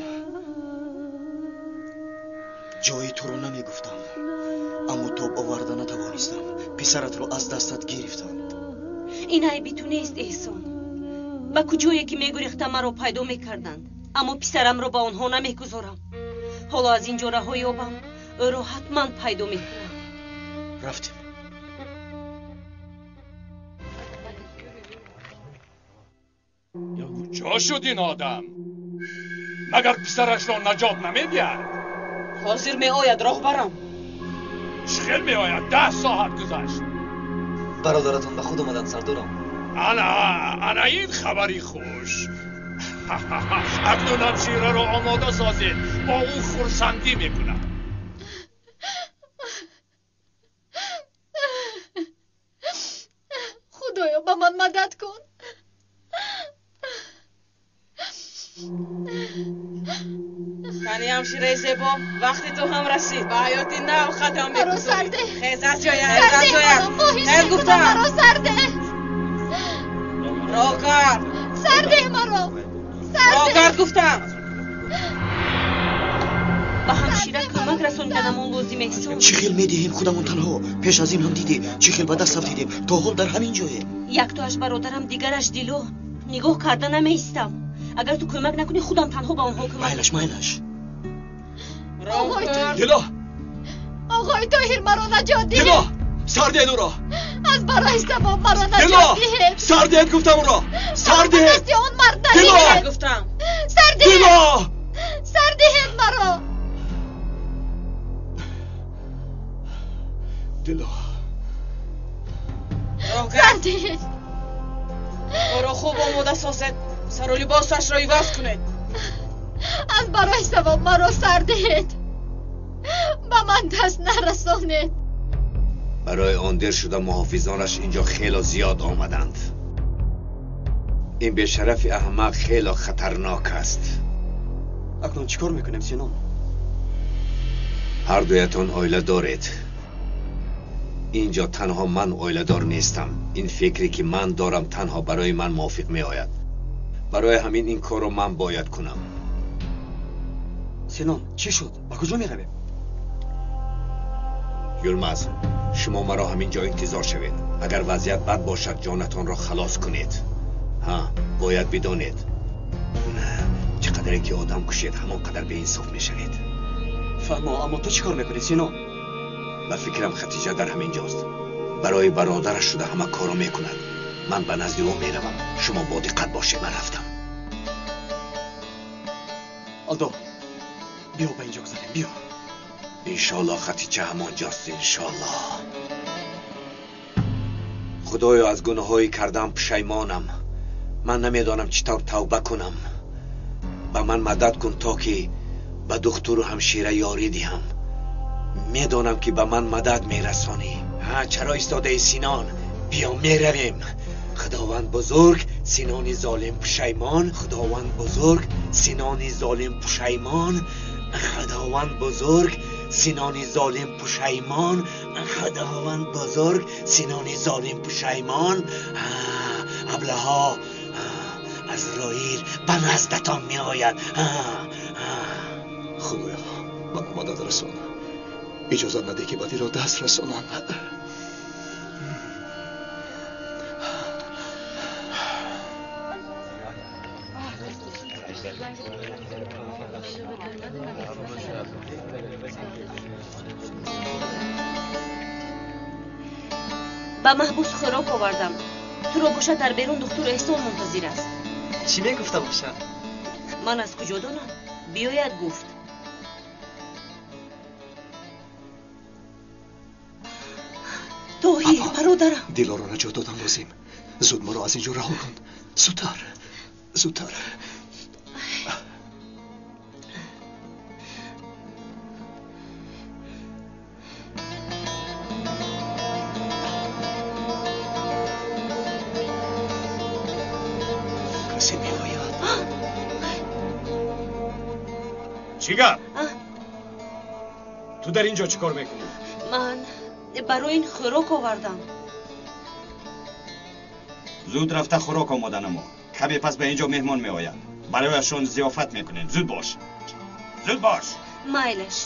Ҷои туро намегуфтам. Аммо тоб оварда натавонистам. Писаратро аз дастат гирифтанд. Ин айби ту нест, Эҳсон. Ба куҷое ки мегурехтам, маро пайдо мекарданд, аммо писарамро ба онҳо намегузорам. Ҳоло аз ин ҷо раҳо ёбам, ӯро ҳатман пайдо мекунам. Рафтем. Куҷо шуд ин одам? Магар писарашро наҷот намедиҳад? Ҳозир меояд, роҳбарам. Чӣ хел меояд? 10 соат гузашт. Бародаратон ба худ омаданд, сардорам. Ана, ана ин хабари хуш. Акнун ҳамшираро омода созед, бо ӯ хурсандӣ мекунам. Худоё, ба ман мадад кун. Кани ҳамшираи зебо, вақти ту ҳам расид. Ба ҳаёти нав қадам Маро мегузорӣ. сарде. Хез аз ҷоя, хез аз Сарде ҷоя. маро, хоҳиш Хез мекунам, гуфтам. маро сарде. Роҳ кард. Сарде маро. Роҳ Сарде. кард гуфтам. Ба ҳамшира кӯмак расониданамон лозим, Эҳсон. Чӣ хел медиҳем худамон танҳо? Пеш аз ин ҳам дидӣ, чӣ хел ба даст афтидем. То ҳол дар ҳамин ҷоем. Яктоаш бародарам, дигараш Дило. Нигоҳ карда намеистам. Агар ту кӯмак накунӣ, худам танҳо ба онҳо кӯмак. Майлаш, майлаш. Роҳ Оғои кард. Дило! Оғои Тоҳир, маро наҷот диҳед. Дило! Сар диҳед ӯро! Аз барои савоб маро Дило! наҷот диҳед. Сар диҳед гуфтам ӯро! Сар Маро ба диҳед! дасти он мард Дило! надиҳед. Гуфтам. Сар диҳед. Дило! Сар диҳед маро. Дило. Роҳ Сар кард. диҳед. Ӯро хуб омода созед. Сару либосашро иваз кунед. Аз барои савоб маро сар диҳед. Ба ман даст нарасонед. Барои он дер шуда муҳофизонаш инҷо хело зиёд омаданд. Ин бешарафи аҳмақ хело хатарнок аст. Акнун чӣ кор мекунем, Синон? Ҳар дуятон оила доред. Инҷо танҳо ман оиладор нестам. Ин фикре ки ман дорам танҳо барои ман мувофиқ меояд. Барои ҳамин ин корро ман бояд кунам. Синон, чӣ шуд? Ба куҷо меравем? Юлмаз, шумо маро ҳамин ҷо интизор шавед. Агар вазъият бад бошад, ҷонатонро халос кунед. Ҳа, бояд бидонед. Не, чӣ қадаре ки одам кушед, ҳамон қадар беинсоф мешавед. Фаҳмо, аммо ту чӣ кор мекунӣ, Синон? Ба фикрам, Хатиҷа дар ҳамин ҷост. Барои бародараш шуда ҳама корро мекунад. Ман ба назди ӯ меравам. Шумо бо диққат бошед. Ман рафтам. Алдо, биё ба инҷо гузарем, биё. Иншоаллоҳ Хатича ҳамонҷост, иншоаллоҳ. Худоё, аз гуноҳҳои кардам пушаймонам. Ман намедонам чӣ тавр тавба кунам. Ба ман мадад кун то ки ба духтуру ҳамшира ёрӣ диҳам. Медонам ки ба ман мадад мерасонӣ. Ҳа, чаро истодаи Синон? Биё меравем. Худованд бузург, Синони золим пушаймон. Худованд бузург, Синони золим пушаймон. Худованд бузург, Синони золим пушаймон. Худованд бузург, Синони золим пушаймон. Аблаҳо, Азроил ба наздатон меояд. Худоё, ба ман мадад расон. Иҷозат надеҳ ки бадиро даст расонанд. Ба маҳбус хӯрок овардам. Туро бошад дар берун духтур Эҳсон мунтазир аст. Чӣ мегуфта бошад? Ман аз куҷо донам? Биёяд гуфт. Тоҳир, бародарам. Дилоро наҷот додан лозим. Зуд моро аз инҷо раҳо кун. Зудтар, зудтар. Касе меояд. Чӣ гап? Ту дар ин ҷо чӣ кор мекунӣ? Ман барои ин хӯрок овардам. Зуд рафта хӯрок омода намо. Каме пас ба ин ҷо меҳмон меояд. Барояшон зиёфат мекунем. Зуд бош, зуд бош. Майлаш.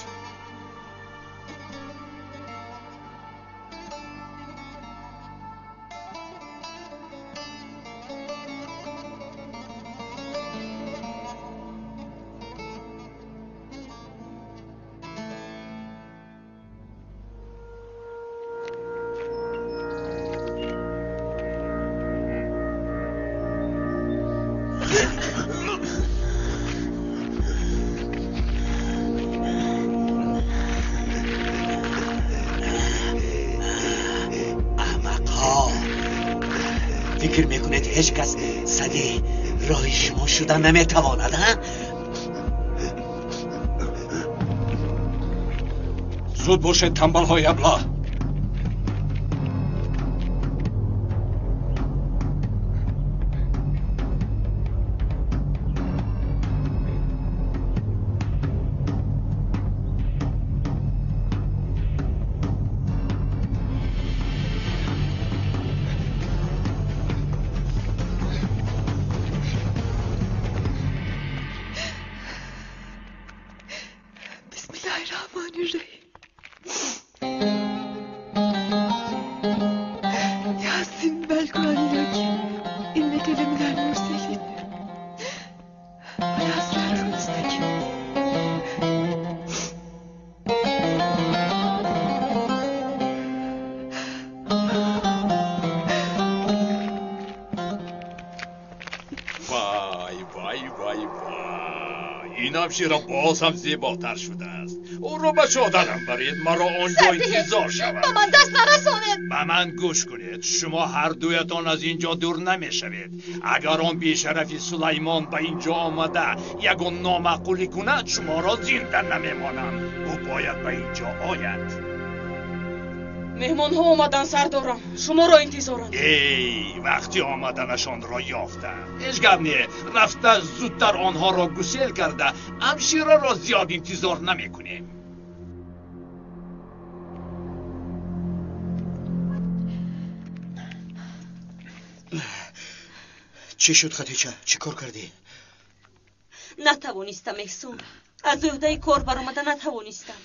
فکر میکنید هیچ کس سدی راه شما شده نمیتواند؟ ها؟ زود باشید تنبل های ابله. ҳамшира боз ҳам зеботар шудааст. Ӯро ба чодарам баред, маро он ҷо интизор шавад. Ба ман даст нарасонед. Ба ман гӯш кунед, шумо ҳар дуятон аз ин ҷо дур намешавед. Агар он бешарафи Сулаймон ба ин ҷо омада ягон номаъқулӣ кунад, шуморо зинда намемонам. Ӯ бояд ба ин ҷо ояд. Меҳмонҳо омадан, сардорам. Шуморо интизоранд. Эй, вақти омаданашонро ёфтам. Ҳеҷ гап не, рафта зудтар онҳоро гусел карда, ҳамшираро зиёд интизор намекунем. Чӣ шуд, Хатича? Чӣ кор кардӣ? Натавонистам, Эҳсон. Аз ӯҳдаи кор баромада натавонистам.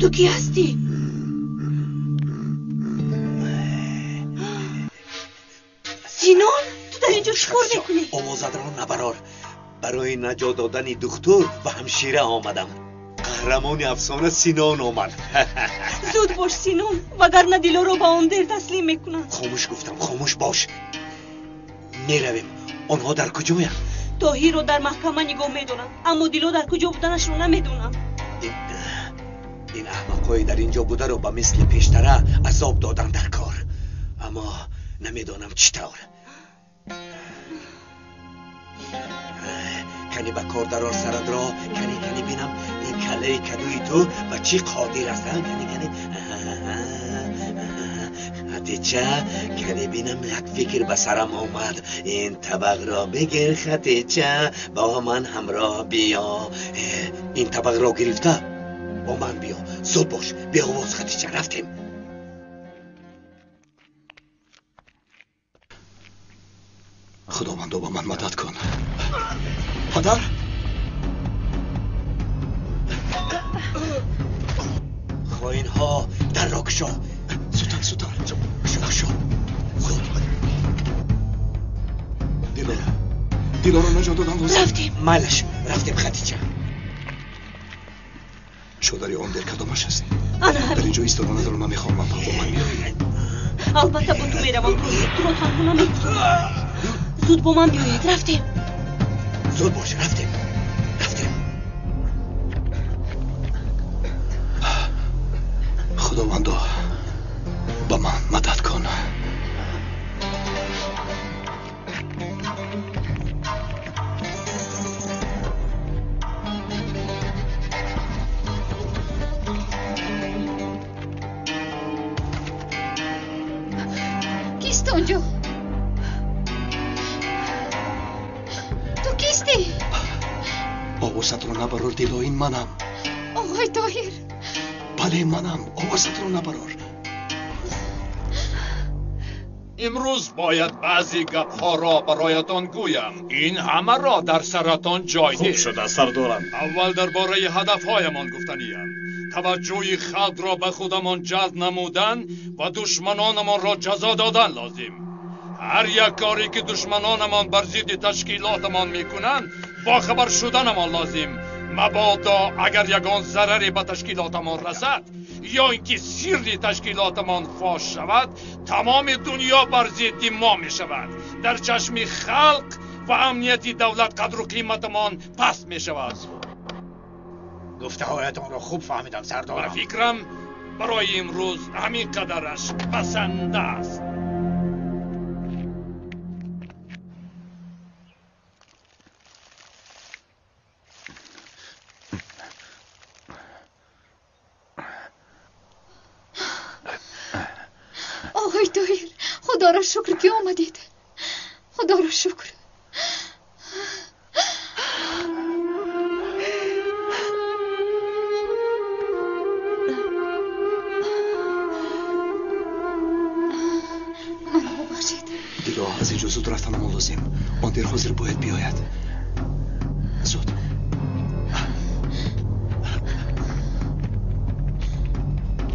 Ту кӣ ҳастӣ? Синон, ту дар ин инҷо чӣ кор мекунӣ? Овозатро набарор. Барои наҷот додани духтур ва ҳамшира омадам. Қаҳрамони афсона Синон омад. Зуд бош, Синон, вагарна Дилоро ба он дер таслим мекунанд. Хомӯш гуфтам, хомӯш бош. Меравем. Онҳо дар куҷоянд? Тоҳирро дар маҳкама нигоҳ медоранд, аммо Дило дар куҷо буданашро намедонам. Ин аҳмақҳои дар ин ҷо бударо ба мисли пештара азоб додан дар кор. Аммо намедонам чӣ тавр. Кани ба кор дарор сарадро, кани кани бинам ин каллаи кадуи ту ба чӣ қодир аст. Кани кани Хатича, кани бинам як фикр ба сарам омад. Ин табақро бигир, Хатича, бо ман ҳамроҳ биё. Ин табақро гирифта бо ман биё. Зуд бош, беовоз, Хатича, рафтем. Худовандо, ба ман мадад кун. Падар? Хоинҳо, дарро кушо. Зудтар, зудтар. Кушо, кушо. Зуд. Дило, Дилоро наҷот додан лозим. Рафтем. Майлаш, рафтем, Хатича. Чодари он дер кадомаш аст? Ана ҳамин. Дар ин ҷо истоданатро намехоҳам, ман бо ман меоӣ. Албатта бо ту меравам, Тоҳир. Туро танҳо намегузорам. Зуд бо ман биёед, рафтем. Зуд бош, рафтем. Рафтем. Худовандо, ба ман мадад кун. Кист онҷо? Ту кистӣ? Овозатро набарор, Дило, ин манам. Оғои Тоҳир. Бале, манам. Овозатро набарор. Имрӯз бояд баъзе гапҳоро бароятон гӯям. Ин ҳамаро дар саратон ҷой Хуб деҳ. шуда, сардорам. Аввал дар бораи ҳадафҳоямон гуфтаниям. Таваҷҷӯҳи халқро ба худамон ҷалб намудан ва душманонамонро ҷазо додан лозим. Ҳар як коре ки душманонамон бар зидди ташкилотамон мекунанд, бохабар шуданамон лозим. Мабодо агар ягон зараре ба ташкилотамон расад ё ин ки сирри ташкилотамон фош шавад, тамоми дунё бар зидди мо мешавад. Дар чашми халқ ва амнияти давлат қадру қиматамон паст мешавад. Гуфтаҳоятонро хуб фаҳмидам, сардорам. Ба фикрам, барои имрӯз ҳамин қадараш басанда аст. Оғои Тоҳир, худоро шукр ки омадед. Худоро шукр. Маро бубахшед. Дило, аз инҷо зуд рафтанамон лозим. Он дер ҳозир бояд биёяд. Зуд.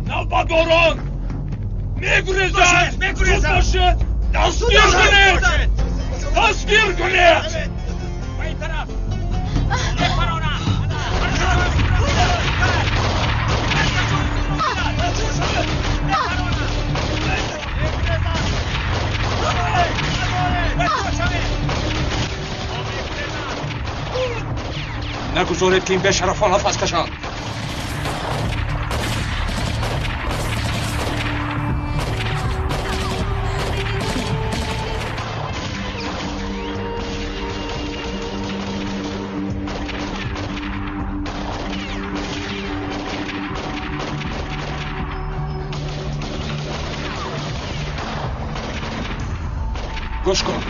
Навбатдорон! Мегурезанд! Мегурезанд! Зуд бошед! Дастгир кунед! Дастгир кунед! Ба ин тараф! Мепаронанд! Нагузоред, ки ин бешарафон нафас кашанд. Гӯш кун,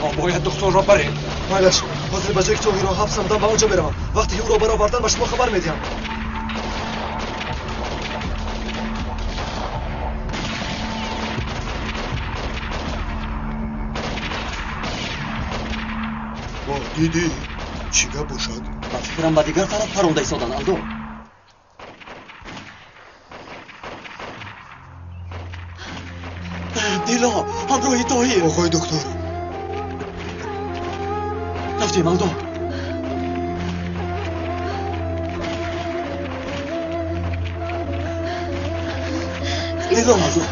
мо бояд духтурро барем. Майлаш, ҳозир ба ҷое ки Тоҳирро ҳабс намудам ба он ҷо меравам. Вақте ки ӯро баровардан ба шумо хабар медиҳам. Дидӣ, чӣ гап бошад? Ба фикрам, ба дигар тараф паронда истоданд, Алдо. Дило, ҳамроҳи Тоҳир. Оғои доктор, Ёфтем, Алдо. Дило, Алдо.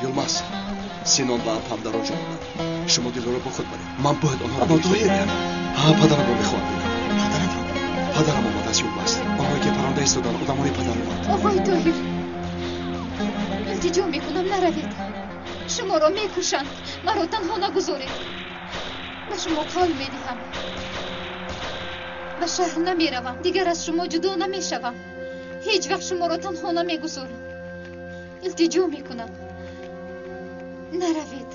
Юлмаз, Синон ва апам дар он ҷо монданд. Шумо Дилоро бо худ баред. Ман бояд онҳоро. Аммо Тоҳир, падарамро мехоҳам бинам. Падаратро? Падарам омадааст, Юлмаз. Онҳое ки паронда истоданд, одамони падараманд. Оғои Тоҳир, илтиҷо мекунам, наравед. Шуморо мекушанд. Маро танҳо нагузоред. Ба шумо қавл медиҳам. Ба шаҳр намеравам. Дигар аз шумо ҷудо намешавам. Ҳеҷ вақт шуморо танҳо намегузорам. Илтиҷо мекунам. Наравед.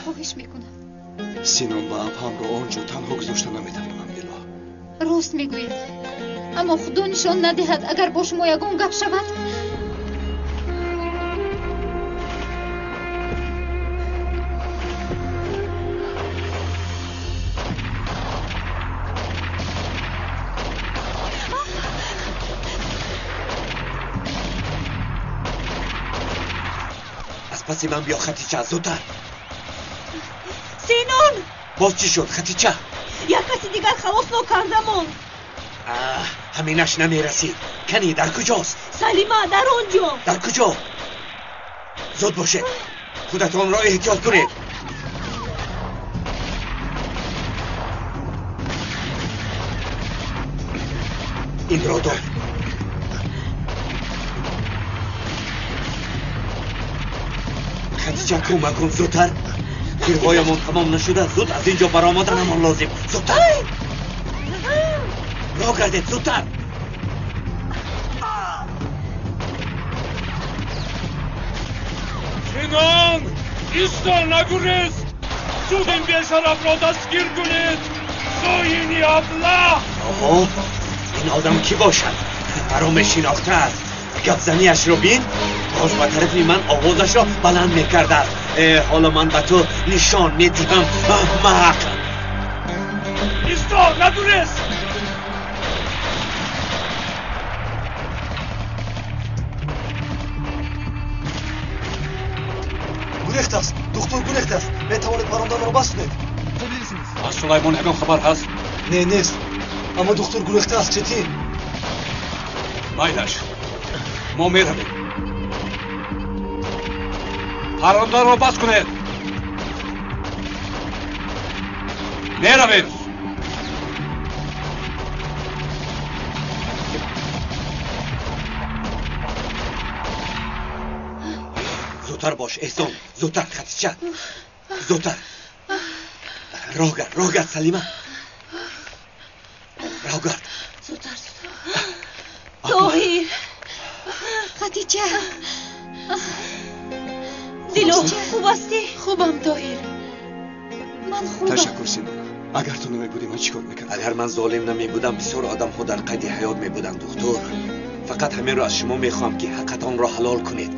Хоҳиш мекунам. Синон ва апамро он ҷо танҳо гузошта наметавонам, Дило. Рост мегӯед. Аммо Худо нишон надиҳад, агар бо шумо ягон гап шавад. Аз паси ман биё, Хатича, зудтар. Синон! Боз чӣ шуд, Хатича? Як каси дигар халос нокардамон. Ҳаминаш намерасид. Кани, дар куҷост? Салима, дар он ҷо. Дар куҷо? Зуд бошед. Худатонро эҳтиёт кунед. Инро дор. Хатича, кӯмак кун, зудтар. Тирҳоямон тамом нашуда, зуд аз ин ҷо баромаданамон лозим. Зудтар. Роҳ гардед, зудтар. Синон, исто, нагурез. Зуд ин бешарафро дастгир кунед. Хоини аблаҳ. Оҳо, ин одам кӣ бошад? Маро мешинохтааст. Гапзанияшро бин. Боз ба тарафи ман овозашро баланд мекардааст. Ҳоло ман ба ту нишон медиҳам, аҳмақ. Исто, нагурез. Гурехтааст, духтур гурехтааст. Метавонед паронданро бас кунед. Аз Сулаймон ягон хабар ҳаст? Не, нест. Аммо духтур гурехтааст, Четин. Майлаш, мо меравем. Парондаро бас кунед. Меравем. Зудтар бош, Эҳсон, зудтар, Хатича, зудтар. Роҳ гард, роҳ гард, Салима. Роҳ гард. Зудтар, зудтар. Тоҳир. Хатича. Дило, хуб ҳастӣ? Хубам, Тоҳир. Ман хубам. Ташаккур, Синон. Агар ту намебудӣ, ман чӣ кор мекардам? Агар ман золим намебудам, бисёр одамҳо дар қайди ҳаёт мебуданд, духтур. Фақат ҳаминро аз шумо мехоҳам, ки ҳаққатонро ҳалол кунед.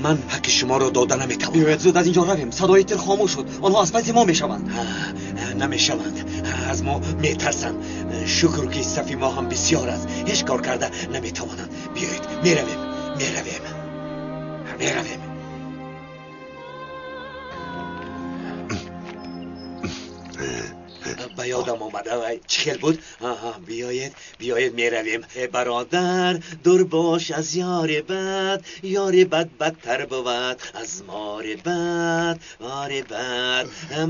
Ман ҳаққи шуморо дода наметавонам. Биёед зуд аз ин ҷо равем. Садои тир хомӯш шуд. Онҳо аз паси мо мешаванд. Намешаванд. Аз мо метарсанд. Шукр, ки сафи мо ҳам бисёр аст. Ҳеҷ кор карда наметавонанд. Биёед, меравем, меравем, меравем. Ба ёдам омада, вай чӣ хел буд? Биёед, биёед, меравем. Бародар, дур бош аз ёри бад, ёри бад бадтар бувад аз мори бад, мори бад,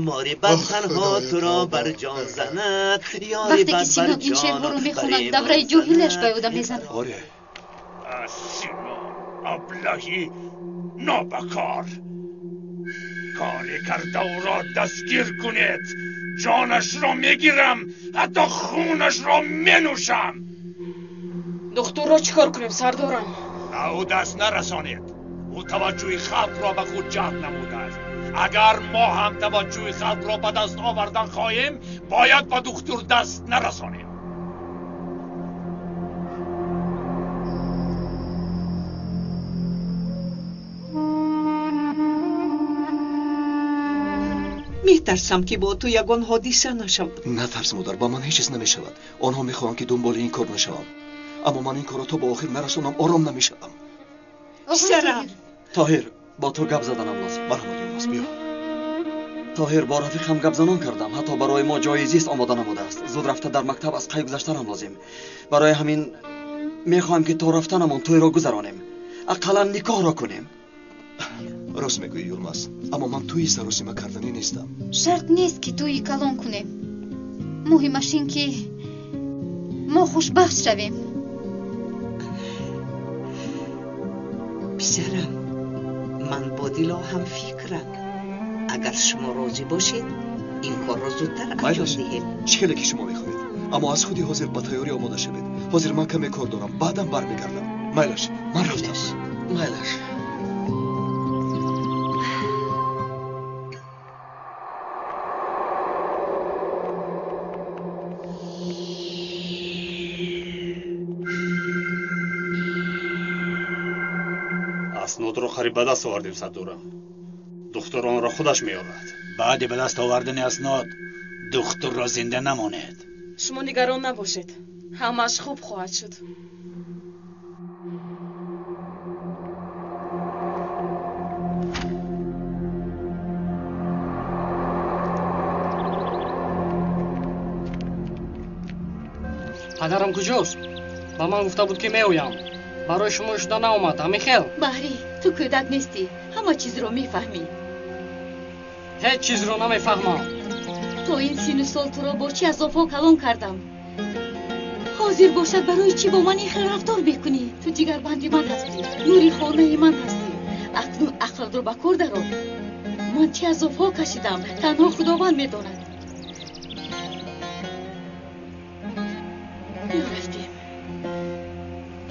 мори бад танҳо туро бар ҷон занад, ёри Вақте ки бад бар Синон ин ҷону шеърҳоро мехонад, бар давраи имон ҷоҳилиаш занад. ба ёдам мезанад. Оре. Синон, аблаҳи нобакор. Коре карда ӯро дастгир кунед. Ҷонашро мегирам, ҳатто хунашро менӯшам. Духтурро чӣ кор кунем, сардорам? Ба ӯ даст нарасонед. Ӯ таваҷҷӯҳи халқро ба худ ҷалб намудааст. Агар мо ҳам таваҷҷӯҳи халқро ба даст овардан хоҳем, бояд ба духтур даст нарасонем. Метарсам, ки бо ту ягон ҳодиса нашавад. Натарс, модар, ба ман ҳеҷ чиз намешавад. Онҳо мехоҳанд, ки дунболи ин кор нашавам. Аммо ман ин корро то ба охир нарасонам, ором намешавам. Писарам. Тоҳир, бо ту гап заданам лозим. Марҳамат, Юлмаз, биё. Тоҳир, бо рафиқам гапзанон кардам. Ҳатто барои мо ҷои зист омода намудааст. Зуд рафта дар мактаб аз қайд гузаштанам лозим. Барои ҳамин мехоҳам ки то рафтанамон тӯйро гузаронем. Ақаллан никоҳро кунем. Рост мегӯӣ, Юлмаз, аммо ман тӯи саросима карданӣ нестам. Шарт нест ки тӯи калон кунем. Муҳимаш ин ки мо хушбахт шавем. Писарам, ман бо Дило ҳам фикрам. Агар шумо розӣ бошед, ин корро зудтар анҷом диҳем. Чӣ хеле ки шумо мехоҳед, аммо аз худи ҳозир ба тайёрӣ омода шавед. Ҳозир ман каме кор дорам, баъдан бармегардам. Майлаш, ман рафтам. Майлаш. Аснодро қариб ба даст овардем, сардорам. Духтур онро худаш меорад. Баъди ба даст овардани аснод духтурро зинда намонед. Шумо нигарон набошед, ҳамааш хуб хоҳад шуд. Падарам куҷост? Ба ман гуфта буд ки меоям. Барои шумо шуда наомад, ҳамин хел? Баҳрӣ, ту кӯдак нестӣ, ҳама чизро мефаҳмӣ. Ҳеҷ чизро намефаҳмам. То ин сину сол туро бо чӣ азобҳо калон кардам. Ҳозир бошад барои чӣ бо ман ин хел рафтор мекунӣ? Ту ҷигарбанди ман ҳастӣ, нури хонаи ман ҳастӣ. Акнун ақлатро ба кор дарор. Ман чӣ азобҳо кашидам, танҳо Худованд медонад. Биё рафтем.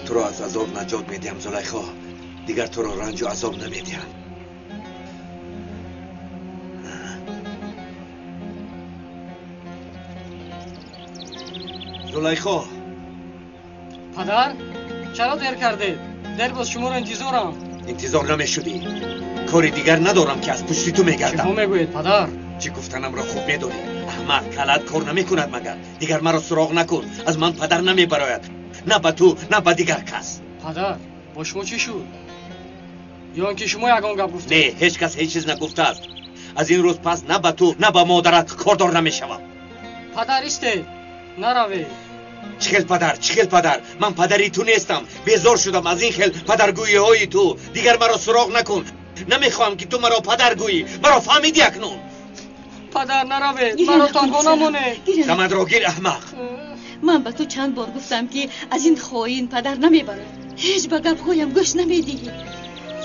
Туро аз азоб наҷот медиҳам, Зулайхо. Дигар туро ранҷу азоб намедиҳам. Зулайхо. Падар, чаро дер кардед? Дер боз шуморо интизорам. Интизор намешудӣ. Кори дигар надорам ки аз пушти ту мегардам. Чӣ мегӯед, падар? Чӣ гуфтанамро хуб медонӣ. Аҳмақ, калат кор намекунад магар. Дигар маро суроғ накун. Аз ман падар намебарояд. На ба ту, на ба дигар кас. Падар, бо шумо чӣ шуд? Ё ин ки шумо ягон гап гуфтед? Не, ҳеҷ кас ҳеҷ чиз нагуфтааст. Аз ин рӯз пас на ба ту, на ба модарат кордор намешавам. Падар, истед, наравед. Чӣ хел падар, чӣ хел падар? Ман падари ту нестам. Безор шудам аз ин хел падаргӯиҳои ту. Дигар маро суроғ накун. Намехоҳам ки ту маро падар гӯӣ. Маро фаҳмидӣ акнун? Падар, наравед, маро танҳо намонед. Дамадро гир, аҳмақ. Ман ба ту чанд бор гуфтам ки аз ин хоин падар намебарад. Ҳеҷ ба гапҳоям гӯш намедиҳӣ.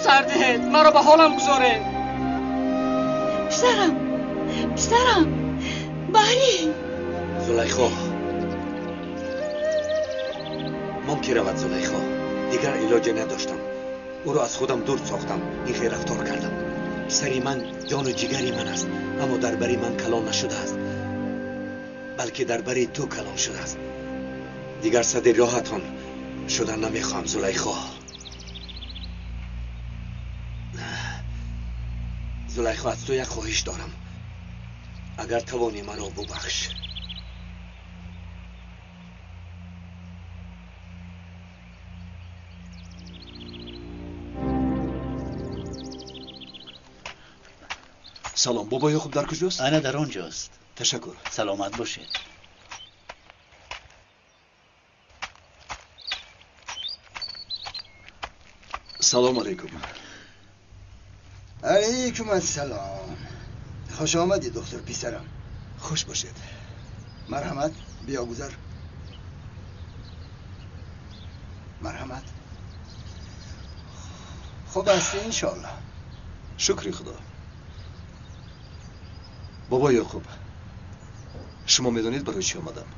Сар диҳед, маро ба ҳолам гузоред. Писарам, писарам, Баҳрӣ. Зулайхо, мон ки равад, Зулайхо. Дигар илоҷе надоштам. Ӯро аз худам дур сохтам, ин хел рафтор кардам. Писари ман ҷону ҷигари ман аст, аммо дар бари ман калон нашудааст, балки дар бари ту калон шудааст. Дигар сади роҳатон шудан намехоҳам, Зулайхо. Зулайхо, аз ту як хоҳиш дорам. Агар тавонӣ маро бубахш. Салом, бобо Ёқуб дар куҷост? Ана дар он ҷост. Ташаккур. Саломат бошед. Салом алейкум. Алейкум ассалом. Хуш омадӣ, духтур писарам. Хуш бошед. Марҳамат, биё гузар. Марҳамат. Хуб ҳастӣ иншоаллоҳ. Шукри Худо. Бобо Ёқуб, шумо медонед барои чӣ омадам?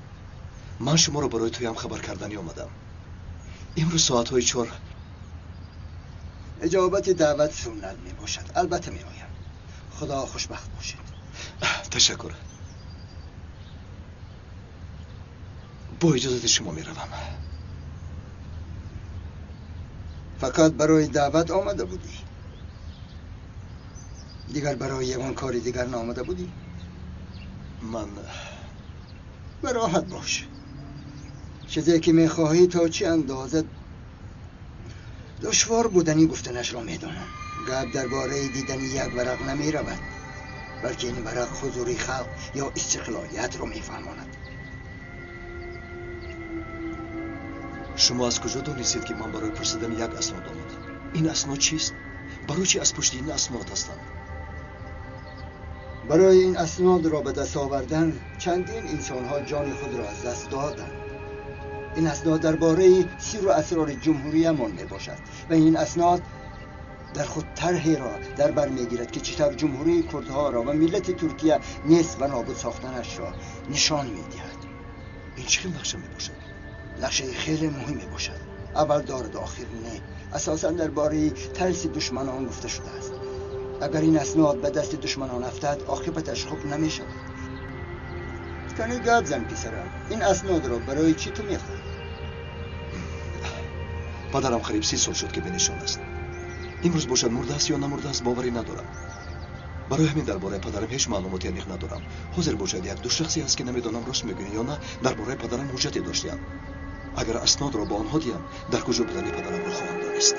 Ман шуморо барои туям хабар карданӣ омадам. Имрӯз соатҳои 4 иҷобати даъват суннат мебошад. Албатта меоям. Худо хушбахт бошед. Ташаккур. Бо иҷозати шумо меравам. Фақат барои даъват омада будӣ? Дигар барои ягон кори дигар наомада будӣ? Ман ба роҳат бош. Чизе ки мехоҳӣ то чӣ андоза Душвор будани гуфтанашро медонам. Гап дар бораи дидани як варақ намеравад, балки ин варақ ҳузури халқ ё истиқлолиятро мефаҳмонад. Шумо аз куҷо донистед, ки ман барои пурсидани як аснод омадам? Ин аснод чист? Барои чи аз пушти ин аснод ҳастанд? Барои ин аснодро ба даст овардан чандин инсонҳо ҷони худро аз даст доданд. Ин аснод дар бораи сирру асрори ҷумҳуриямон мебошад ва ин аснод дар худ тарҳеро дар бар мегирад, ки чӣ тавр ҷумҳурии курдҳоро ва миллати Туркия нест ва нобуд сохтанашро нишон медиҳад. Ин чӣ хел нақша мебошад? Нақшаи хеле муҳим мебошад. Аввал дорад, охир не. Асосан дар бораи тарси душманон гуфта шудааст. Агар ин аснод ба дасти душманон афтад, оқибаташ хуб намешавад. Кани гап зан, писарам, ин аснодро барои чӣ ту мехоҳӣ? Падарам қариб 30 сол шуд, ки бенишон аст. Имрӯз бошад мурдааст ё намурдааст, боварӣ надорам. Барои ҳамин дар бораи падарам ҳеҷ маълумоти аниқ надорам. Ҳозир бошад як ду шахсе ҳаст, ки намедонам рост мегӯянд ё на, дар бораи падарам ҳуҷҷате доштаанд. Агар аснодро ба онҳо диҳам, дар куҷо будани падарамро хоҳам донист.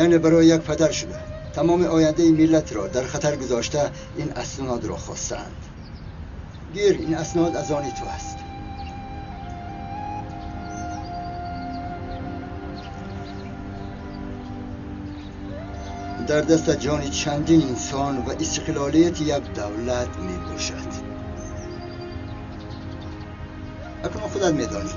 Яъне барои як падар шуда тамоми ояндаи миллатро дар хатар гузошта ин аснодро хостаанд. Гир, ин аснод аз они ту аст. Дар дастат ҷони чандин инсон ва истиқлолияти як давлат мебошад. Акнун худат медонӣ.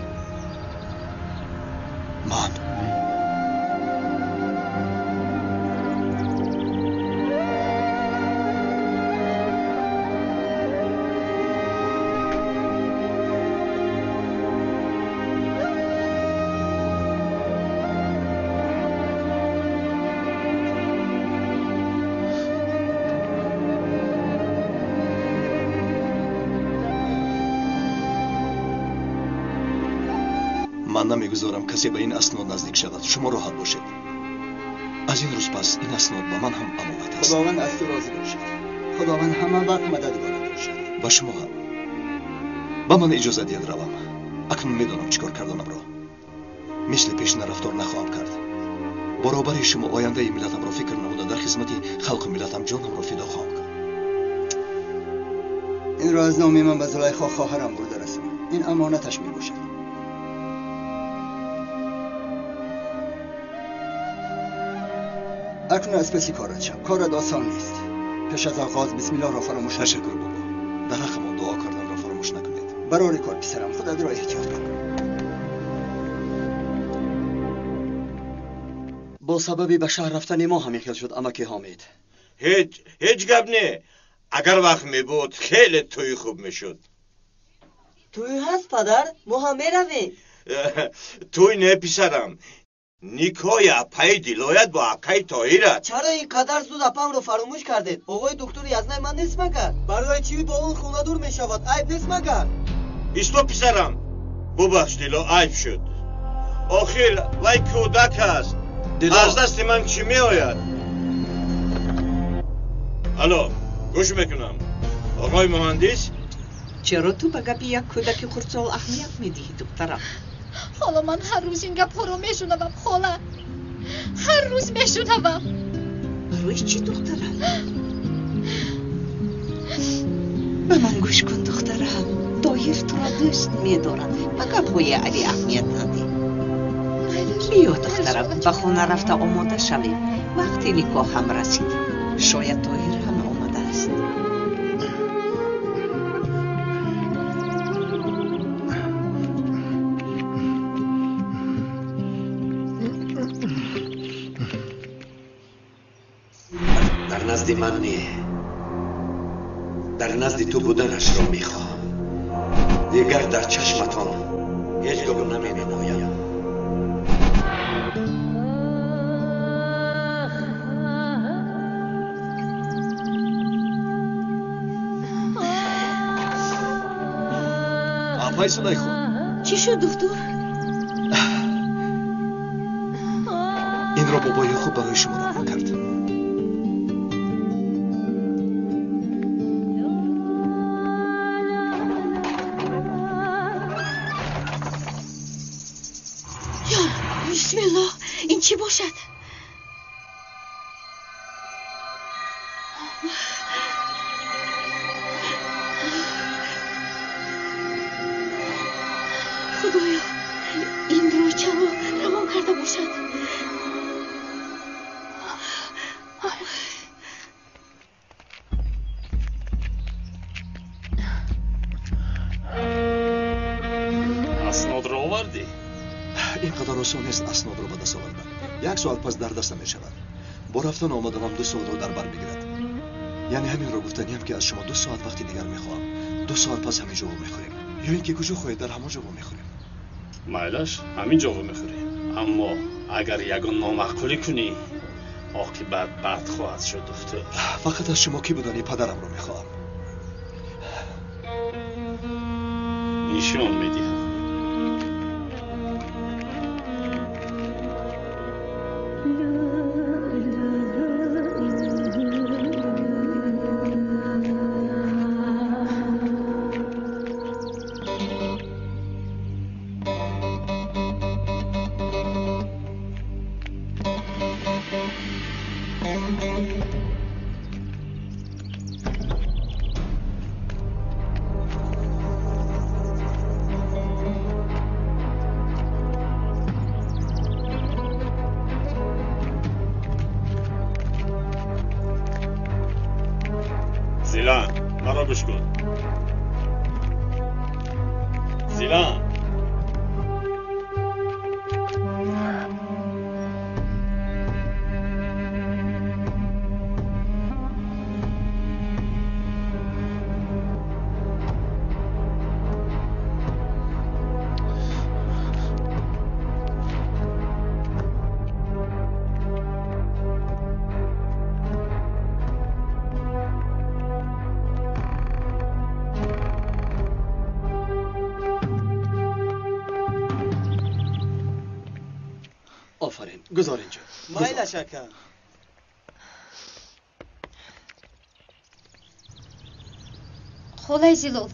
Ман намегузорам касе ба ин аснод наздик шавад. Шумо роҳат бошед. Аз ин рӯз пас ин аснод ба ман ҳам амонат аст. Худованд аз ту розӣ бошад. Худованд ҳама вақт мададгорат бошад. Ба шумо ҳам. Ба ман иҷоза диҳед равам. Акнун медонам чӣ кор карданамро. Мисли пешина рафтор нахоҳам кард. Баробари шумо ояндаи миллатамро фикр намуда дар хизмати халқу миллатам ҷонамро фидо хоҳам кард. Инро аз номи ман ба Зулайхо хоҳарам бурда расон. Ин амонаташ мебошад. Акнун аз паси корат шав. Корат осон нест. Пеш аз оғоз бисмиллоҳро фаромӯш. Ташаккур бобо. Дар ҳаққамон дуо карданро фаромӯш накунед. Барори кор писарам, худатро эҳтиёт кун. Бо сабаби ба шаҳр рафтани мо ҳамин хел шуд, амаки Ҳомид. Ҳеҷ гап не. Агар вақт мебуд, хеле тӯи хуб мешуд. Тӯй ҳаст, падар? Мо ҳам меравем. Тӯй не, писарам. Никоҳи апаи Дилоят бо акаи Тоҳират. Чаро ин қадар зуд апамро фаромӯш кардед? Оғои доктори язнаи ман нест магар? Барои чӣ бо он хонадур мешавад? Айб нест магар? Исто, писарам. Бубахш, Дило, айб шуд. Охир вай кӯдак аст. Аз дасти ман чӣ меояд? Алло, гӯш мекунам. Оғои муҳандис? Чаро ту ба гапи як кӯдаки хурдсол аҳамият медиҳӣ, духтарам? Ҳоло ман ҳар рӯз ин гапҳоро мешунавам, хола. Ҳар рӯз мешунавам. Барои чӣ, духтарам? Ба ман гӯш кун, духтарам. Тоҳир туро дӯст медорад. Ба гапҳои Али аҳамият надиҳ. Биё, духтарам, ба хона рафта омода шавем. Вақти никоҳ ҳам расид. Шояд Тоҳир ҳам омадааст. Дар назди ман не, дар назди ту буданашро мехоҳам. Дигар дар чашматон ҳеҷ гоҳ наменамоям. Апай Зулайхо, Чӣ шуд, духтур? Инро бобои хуб барои шумо равон кард. Ё бисмиллоҳ, ин чӣ бошад? Худоё, инро чаро равон карда бошад? Аснодро овардӣ? Ин қадар осон нест аснодро ба даст овардан. Як соат пас дар дастам мешавад. Бо рафтан омаданам 2 соатро дар бар мегирад. Яъне ҳаминро гуфтаниям ки аз шумо 2 соат вақти дигар мехоҳам. 2 соат пас ҳамин ҷо вомехӯрем. Ё ин ки куҷо хоҳед, дар ҳамон ҷо вомехӯрем. Майлаш, ҳамин ҷо вомехӯрем. Аммо агар ягон номаъқулӣ кунӣ, оқибат бад хоҳад шуд, духтур. Фақат аз шумо кӣ будани падарамро мехоҳам. Нишон медиҳам. Зилан, маро гӯш кун. Зилан. Офарин, гузор инҷо. Майлаш ака. Холаи Зилол,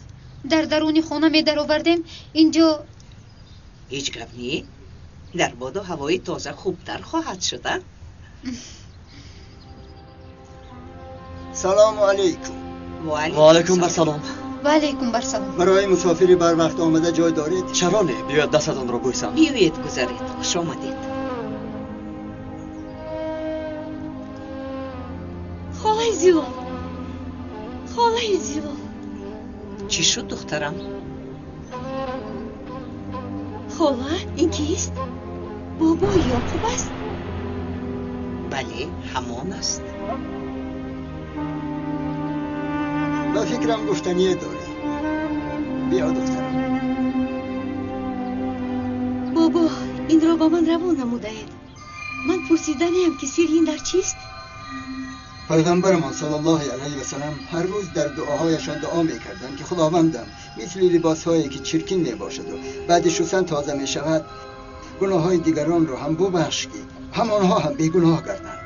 дар даруни хона медаровардем, инҷо ҳеҷ гап не. Дар боду ҳавои тоза хубтар хоҳад шуд, а? Салому алайкум. Ва алайкум ассалом. Ва алайкум ассалом. Барои мусофири барвақт омада ҷой доред? Чаро не? Биёед дастатонро бӯсам. Биёед гузаред. Хуш омадед. Холаи Зилол, холаи Зилол. Чӣ шуд, духтарам? Хола, ин кист? Бобои Ёқуб аст? Бале, ҳамон аст. Ба фикрам гуфтание дорӣ. Биё, духтарам. Бобо, инро ба ман равон намудаед. Ман пурсиданиам ки сирри ин дар чист? Пайғамбарамон саллаллоҳу алайҳи васаллам ҳар рӯз дар дуоҳояшон дуо мекарданд ки худовандам мисли либосҳое ки чиркин мебошаду баъди шустан тоза мешавад, гуноҳҳои дигаронро ҳам бубахш ки ҳамонҳо ҳам бегуноҳ гарданд.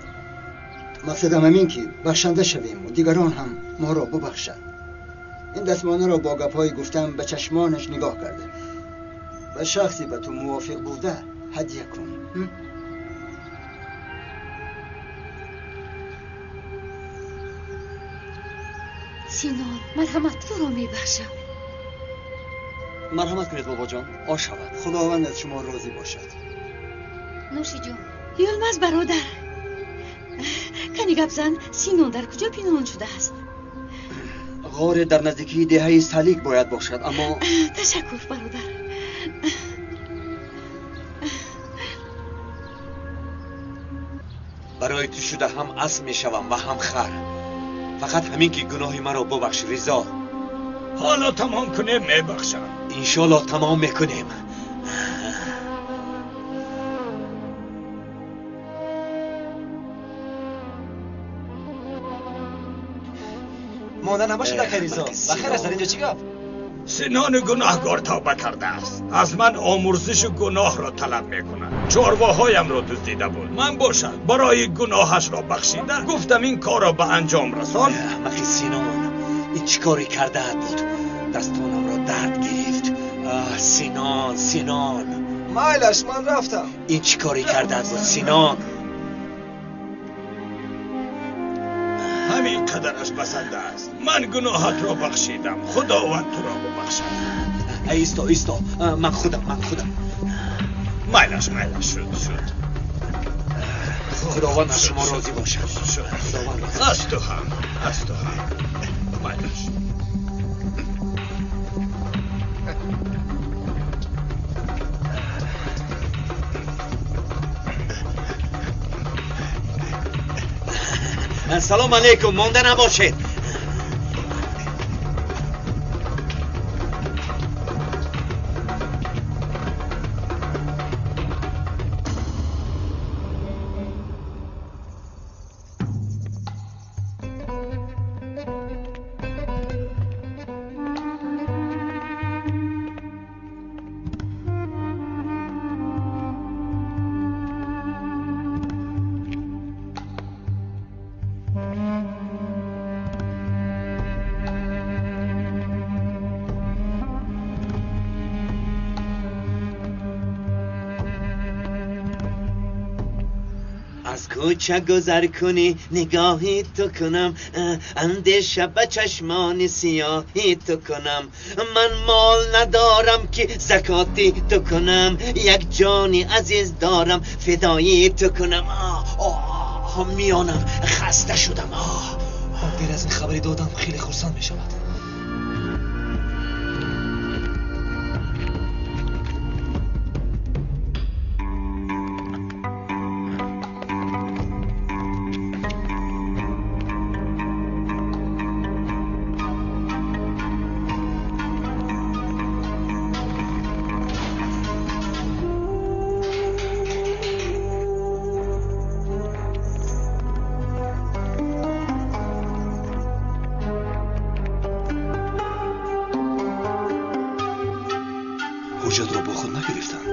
Мақсадам ҳамин ки бахшанда шавему дигарон ҳам моро бубахшанд. Ин дастмонаро бо гапҳои гуфтам ба чашмонаш нигоҳ карда ба шахсе ба ту мувофиқ буда ҳадя кун. Синон, марҳамат, туро мебахшам. Марҳамат кунед, бобоҷон, ош шавад. Худованд аз шумо розӣ бошад. Нӯши ҷон. Юлмаз бародар, кани гап зан, Синон дар куҷо пинҳон шудааст? Ғоре дар наздикии деҳаи Салик бояд бошад, аммо Ташаккур, бародар. Барои ту шуда ҳам асп мешавам ва ҳам хар. Фақат ҳамин ки гуноҳи маро бубахш, Ризо. Ҳоло тамом кунем, мебахшам. Иншоллоҳ тамом мекунем. Монда набошад, ака Ризо. Бахайр аст, дар инҷо чӣ гап? Синон гунаҳкор тавба кардааст. Аз ман омурзиши гуноҳро талаб мекунад. Чорвоҳоямро дуздида буд. Ман бошад барои гуноҳашро бахшида гуфтам ин корро ба анҷом расон. Аҳмақи Синон, ин чӣ коре кардаат буд? Дастонамро дард гирифт. Синон, Синон. Майлаш, ман рафтам. Ин чӣ коре кардаат буд, Синон? Ҳамин қадараш басанда аст. Ман гуноҳатро бахшидам. Худованд туро бубахшад. Исто, исто. Ман худам, ман худам. Майлаш, майлаш, шуд, шуд. Худованд аз шумо розӣ бошад. Худованд розӣ. Аз ту ҳам, аз ту ҳам. Майлаш. Салом алейкум, монда набошед. کوچه گذر کنی نگاهی تو کنم، اندیشه به چشمان سیاهی تو کنم. من مال ندارم که زکاتی تو کنم، یک جانی عزیز دارم فدایی تو کنم. آه میانم خسته شدم. آه غیر از این خبری دادم خیلی خرسند می شود. ҳуҷҷатро бо худ нагирифтанд.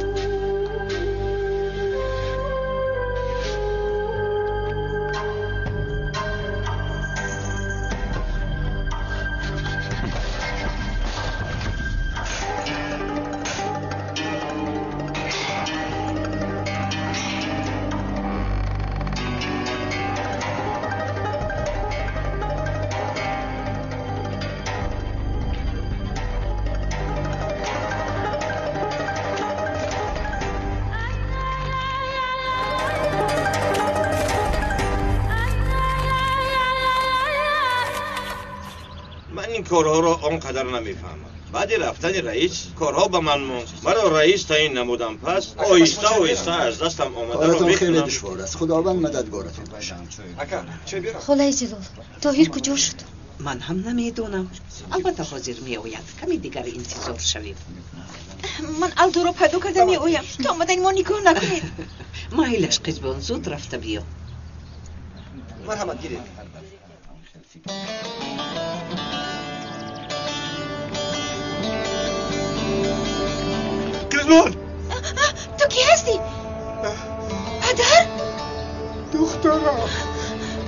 Корҳоро он қадар намефаҳмам. Баъди рафтани раис корҳо ба ман монд. Маро раис таъин намудам, пас оҳиста оҳиста аз дастам омадаро Коратон хеле душвор аст. Худованд мададгоратон бошад. Холаи Зилол, Тоҳир куҷо шуд? Ман ҳам намедонам. Албатта ҳозир меояд. Каме дигар интизор шавед. Ман Алдоро пайдо карда меоям. То омадани мо нигоҳ накунед. Майлаш қизбон, зуд рафта биё. Марҳамат, гиред. Қизбон! Ту кӣ ҳастӣ? Падар? Духтарам,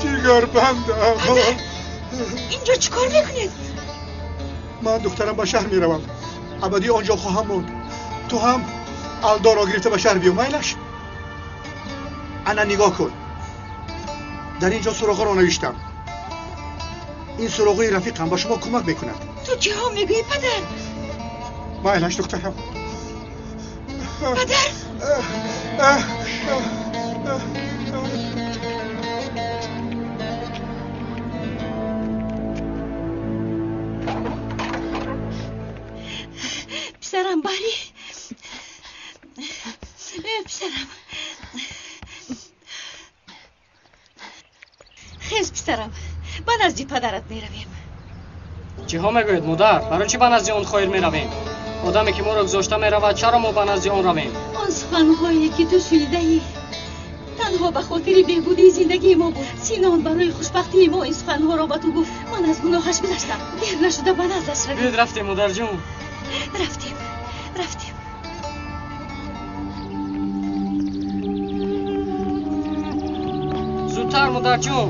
ҷигарбандам. Падар, инҷо чӣ кор мекунед? Ман духтарам ба шаҳр меравам. Абадӣ он ҷо хоҳам монд. Ту ҳам Алдоро гирифта ба шаҳр биё, майлаш? Ана нигоҳ кун. Дар ин ҷо суроғаро навиштам. Ин суроғаи рафиқам ба шумо кӯмак мекунад. Ту чиҳо мегӯӣ, падар? Майлаш, духтарам. Падар! Писарам, бари. Писарам. Хез, писарам. Ба назди падарат меравем. Чиҳо мегӯед, модар? Барои чӣ ба назди он хоҳир меравем? Одаме ки моро гузошта меравад, чаро мо ба назди он равем? Он суханҳое ки ту шунидаӣ Танҳо ба хотири беҳбудии зиндагии мо буд. Синон барои хушбахтии мо ин суханҳоро ба ту гуфт. Ман аз гуноҳаш гузаштам. Дер нашуда ба наздаш равем. Биёед рафтем, модарҷон. Рафтем, рафтем. Зудтар, модарҷон.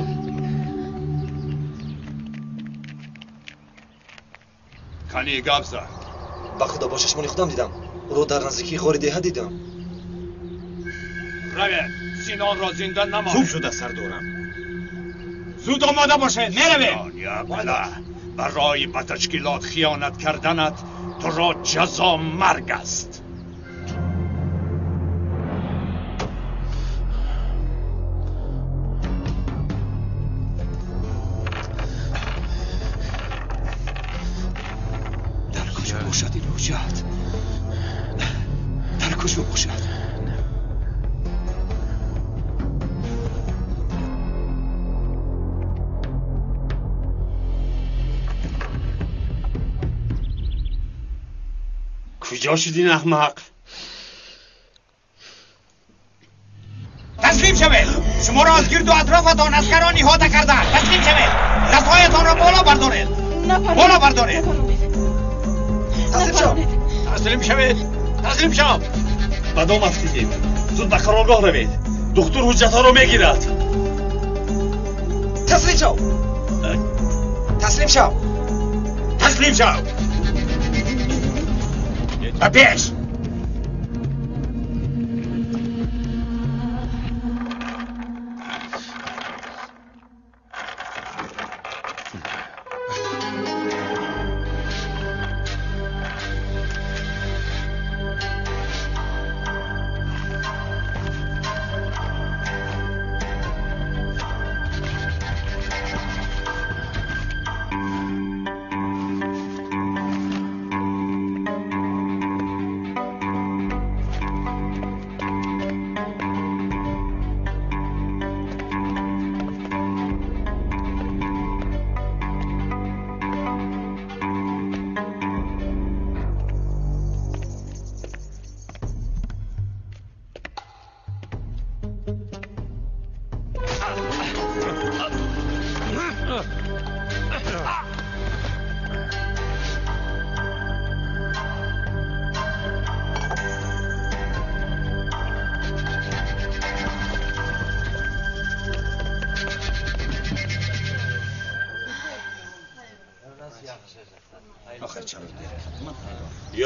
Кани гап зан. Ба худо бо чашмони худам дидам. Ӯро дар наздикии ғори деҳа дидам. Равед, Синонро зинда намонед. Хуб шуда, сардорам. Зуд омода бошед, меравем. Барои ба ташкилот хиёнат карданат туро ҷазо марг аст. Дар куҷо бошад ин ҳуҷҷат? Дар куҷо бошад? Куҷо шуд ин аҳмақ? Таслим шавед! Шуморо аз гирду атрофатон аскарон иҳота кардаанд. Таслим шавед! Дастҳоятонро боло бардоред! Боло бардоред! Таслим шав! Таслим шавед! Таслим шав! Ба дом афтидем. Зуд ба қароргоҳ равед. Духтур ҳуҷҷатҳоро мегирад. Таслим шав! Таслим шав! Таслим шав! Ба пеш!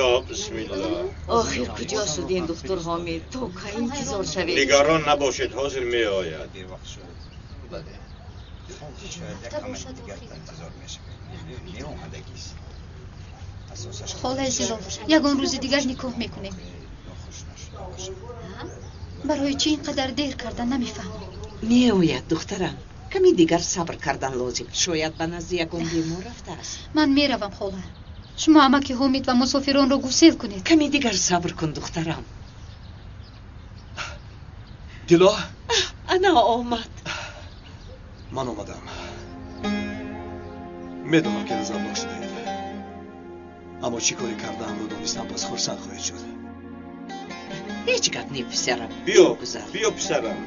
Ё бисмиллоҳ. Охир куҷо шуд ин духтур Ҳомид? То кай интизор шавед? Нигарон набошед, ҳозир меояд. Холаи Зило, ягон рӯзи дигар никоҳ мекунем. Барои чӣ ин қадар дер карда намефаҳмам. Меояд, духтарам. Ками дигар сабр кардан лозим. Шояд ба назди ягон бемор рафтааст. Ман меравам, хола. Шумо амаки Ҳомид ва мусофиронро гусел кунед. Ками дигар сабр кун, духтарам. Дило? Ана омад. Ман омадам. Медонам ки ғазабнок шудаед. Аммо чӣ коре кардаамро донистам, пас хурсанд хоҳед шуд. Ҳеҷ гап не, писарам. Биё, биё писарам.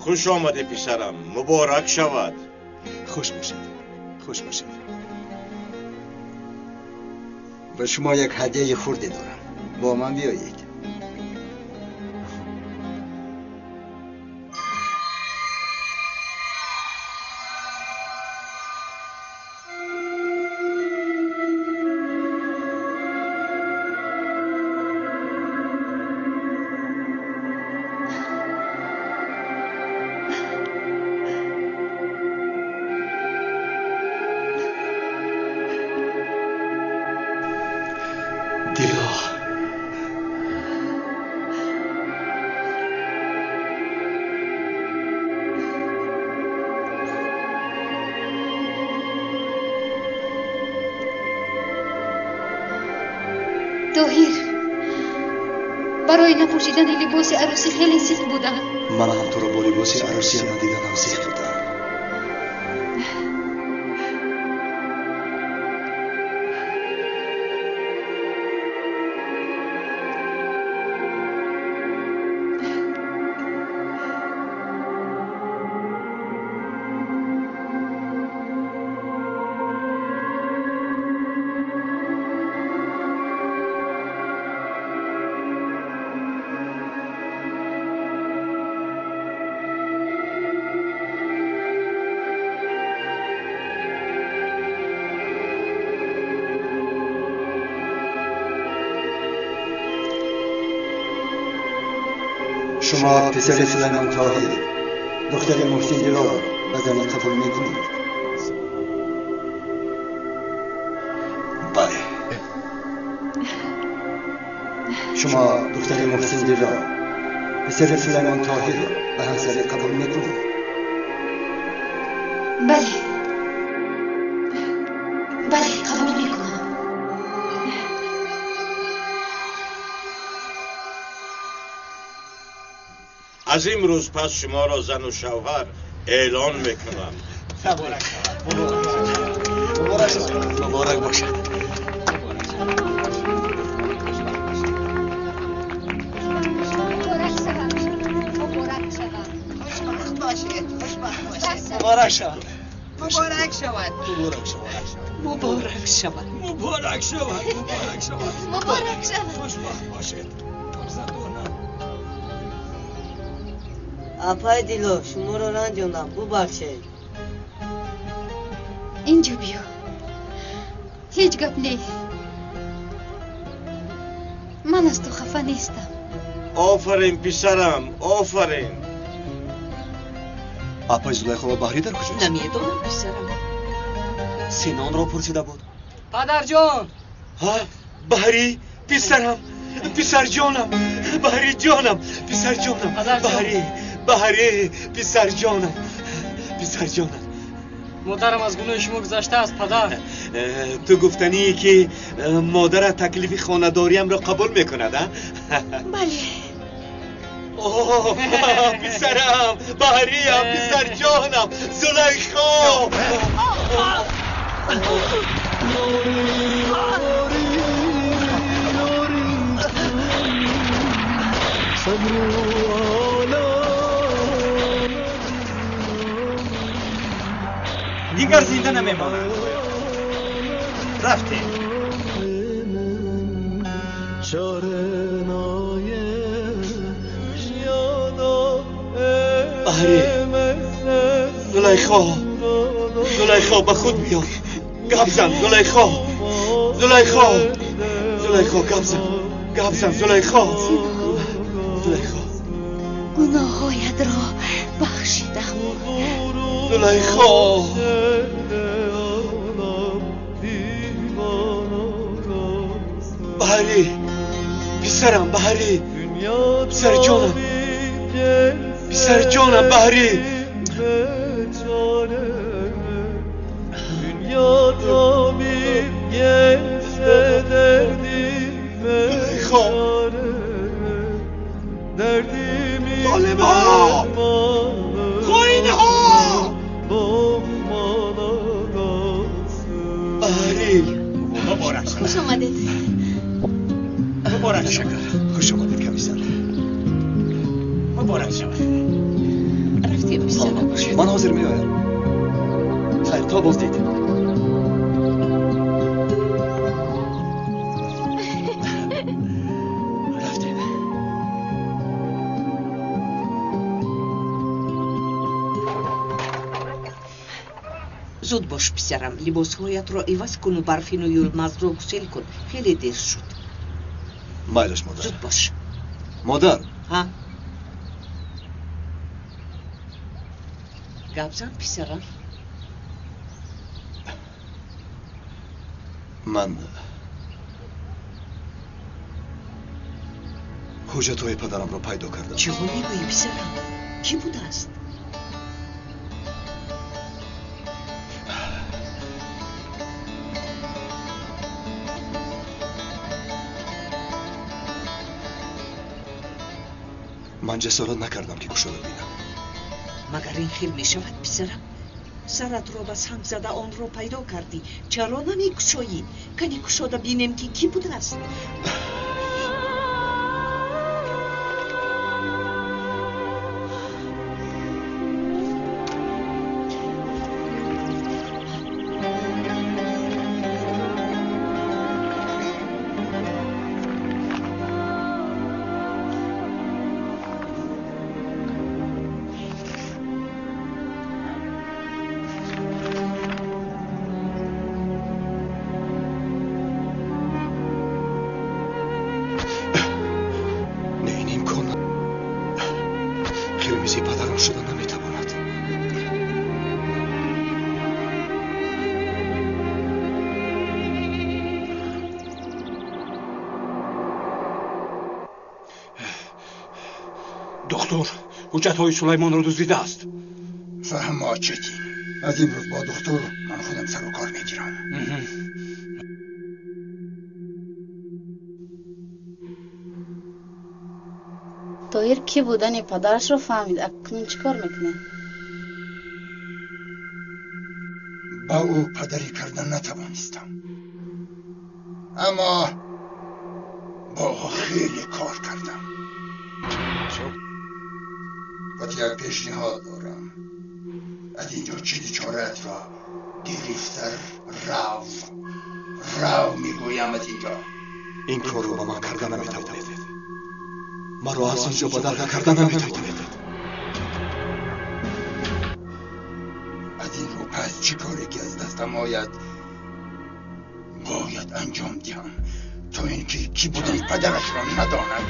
Хуш омадӣ, писарам. Муборак шавад. Хуш бошед, хуш бошед. Ба шумо як ҳадияи хурде дорам. Бо ман биёед. Тоҳир, барои напӯшидани либоси арӯсӣ хеле зиқ будам. Ман ҳам туро бо либоси арӯсиам надиданам зиқ будам. Шумо писари Сулаймон Тоҳир, духтари Муҳсин Дилоро ба занӣ қабул мекунед? Бале. Шумо духтари Муҳсин Дило, писари Сулаймон Тоҳирро ба ҳамсарӣ қабул мекунед? Бале. Бале, қабул мекунам. Аз имрӯз пас шуморо зану шавҳар эълон мекунам. Муборак бошад. Муборак шавад. Муборак шавад. Муборак шавад. Муборак шавад. Муборак шавад. Муборак шавад. Муборак шавад. Хушбахт бошед. Фарзандонам. Апай Дило, шуморо ранҷондам, бубахшед. Инҷо биё. Ҳеҷ гап не. Ман аз ту хафа нестам. Офарин, писарам, офарин. Апай Зулайхо ва Баҳрӣ дар куҷост? Намедонам, писарам. Синонро пурсида буд. Падарҷон! Ҳа, Баҳрӣ, писарам, писарҷонам, Баҳриҷонам, писарҷонам, Баҳрӣ, Баҳрӣ, писарҷонам, писарҷонам. Модарам аз гуноҳи шумо гузаштааст, падар. Ту гуфтанӣ ки модарат таклифи хонадориамро қабул мекунад, а? Бале. Оҳ, писарам, Баҳриям, писарҷонам, Зулайхо! Дигар зинда намемонад. Рафтем. Баҳрӣ, Зулайхо, Зулайхо, ба худ биё. Гап зан, Зулайхо, Зулайхо, Зулайхо, гап зан, гап зан, Зулайхо, Зулайхо. Гуноҳҳоятро бахшидам. Зулайхо. Баҳрӣ, писарам, Баҳрӣ, писарҷонам, писарҷонам, Баҳрӣ. Зулайхо. Золимҳо! Хоинҳо! Баҳрӣ. Муборак шавад. Хуш омадед. Муборак шавад. Хуш омадед, комиссар. Муборак шавад. Рафтем, писарам. Ман ҳозир меоям. Хайр, то боздид. Рафтем. Зуд бош, писарам, либосҳоятро иваз куну Барфину Юлмазро гусел кун. Хеле дер шуд. Майлаш, модар. Зуд бош. Модар. Ҳа? Гап зан, писарам. Ман ҳуҷҷатҳои падарамро пайдо кардам. Чӣ мегӯӣ, писарам? Кӣ будааст? Ман ҷасорат накардам ки кушода бинам. Магар ин хел мешавад, писарам? Саратро ба санг зада онро пайдо кардӣ. Чаро намекушоӣ? Кани кушода бинем ки кӣ будааст. Духтур ҳуҷҷатҳои Сулаймонро дуздидааст. Фаҳмо, Четин. Аз имрӯз бо духтур ман худам сару кор мегирам. Тоҳир кӣ будани падарашро фаҳмид. Акнун чӣ кор мекунад? Ба ӯ падарӣ карда натавонистам, аммо бо ӯ хеле кор кардам. Ва як пешниҳод дорам. Аз инҷо чизи чораатро гирифтар рав. Рав мегӯям аз инҷо. Ин корро ба ман карда наметавонед. Маро аз инҷо ба дарга карда наметавонед. Аз ин рӯ пас чӣ коре ки аз дастам ояд бояд анҷом диҳам, то ин ки кӣ будани падарашро надонад.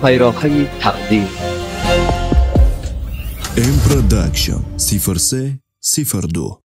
Пайроҳаи тақдир. M Production 03 02.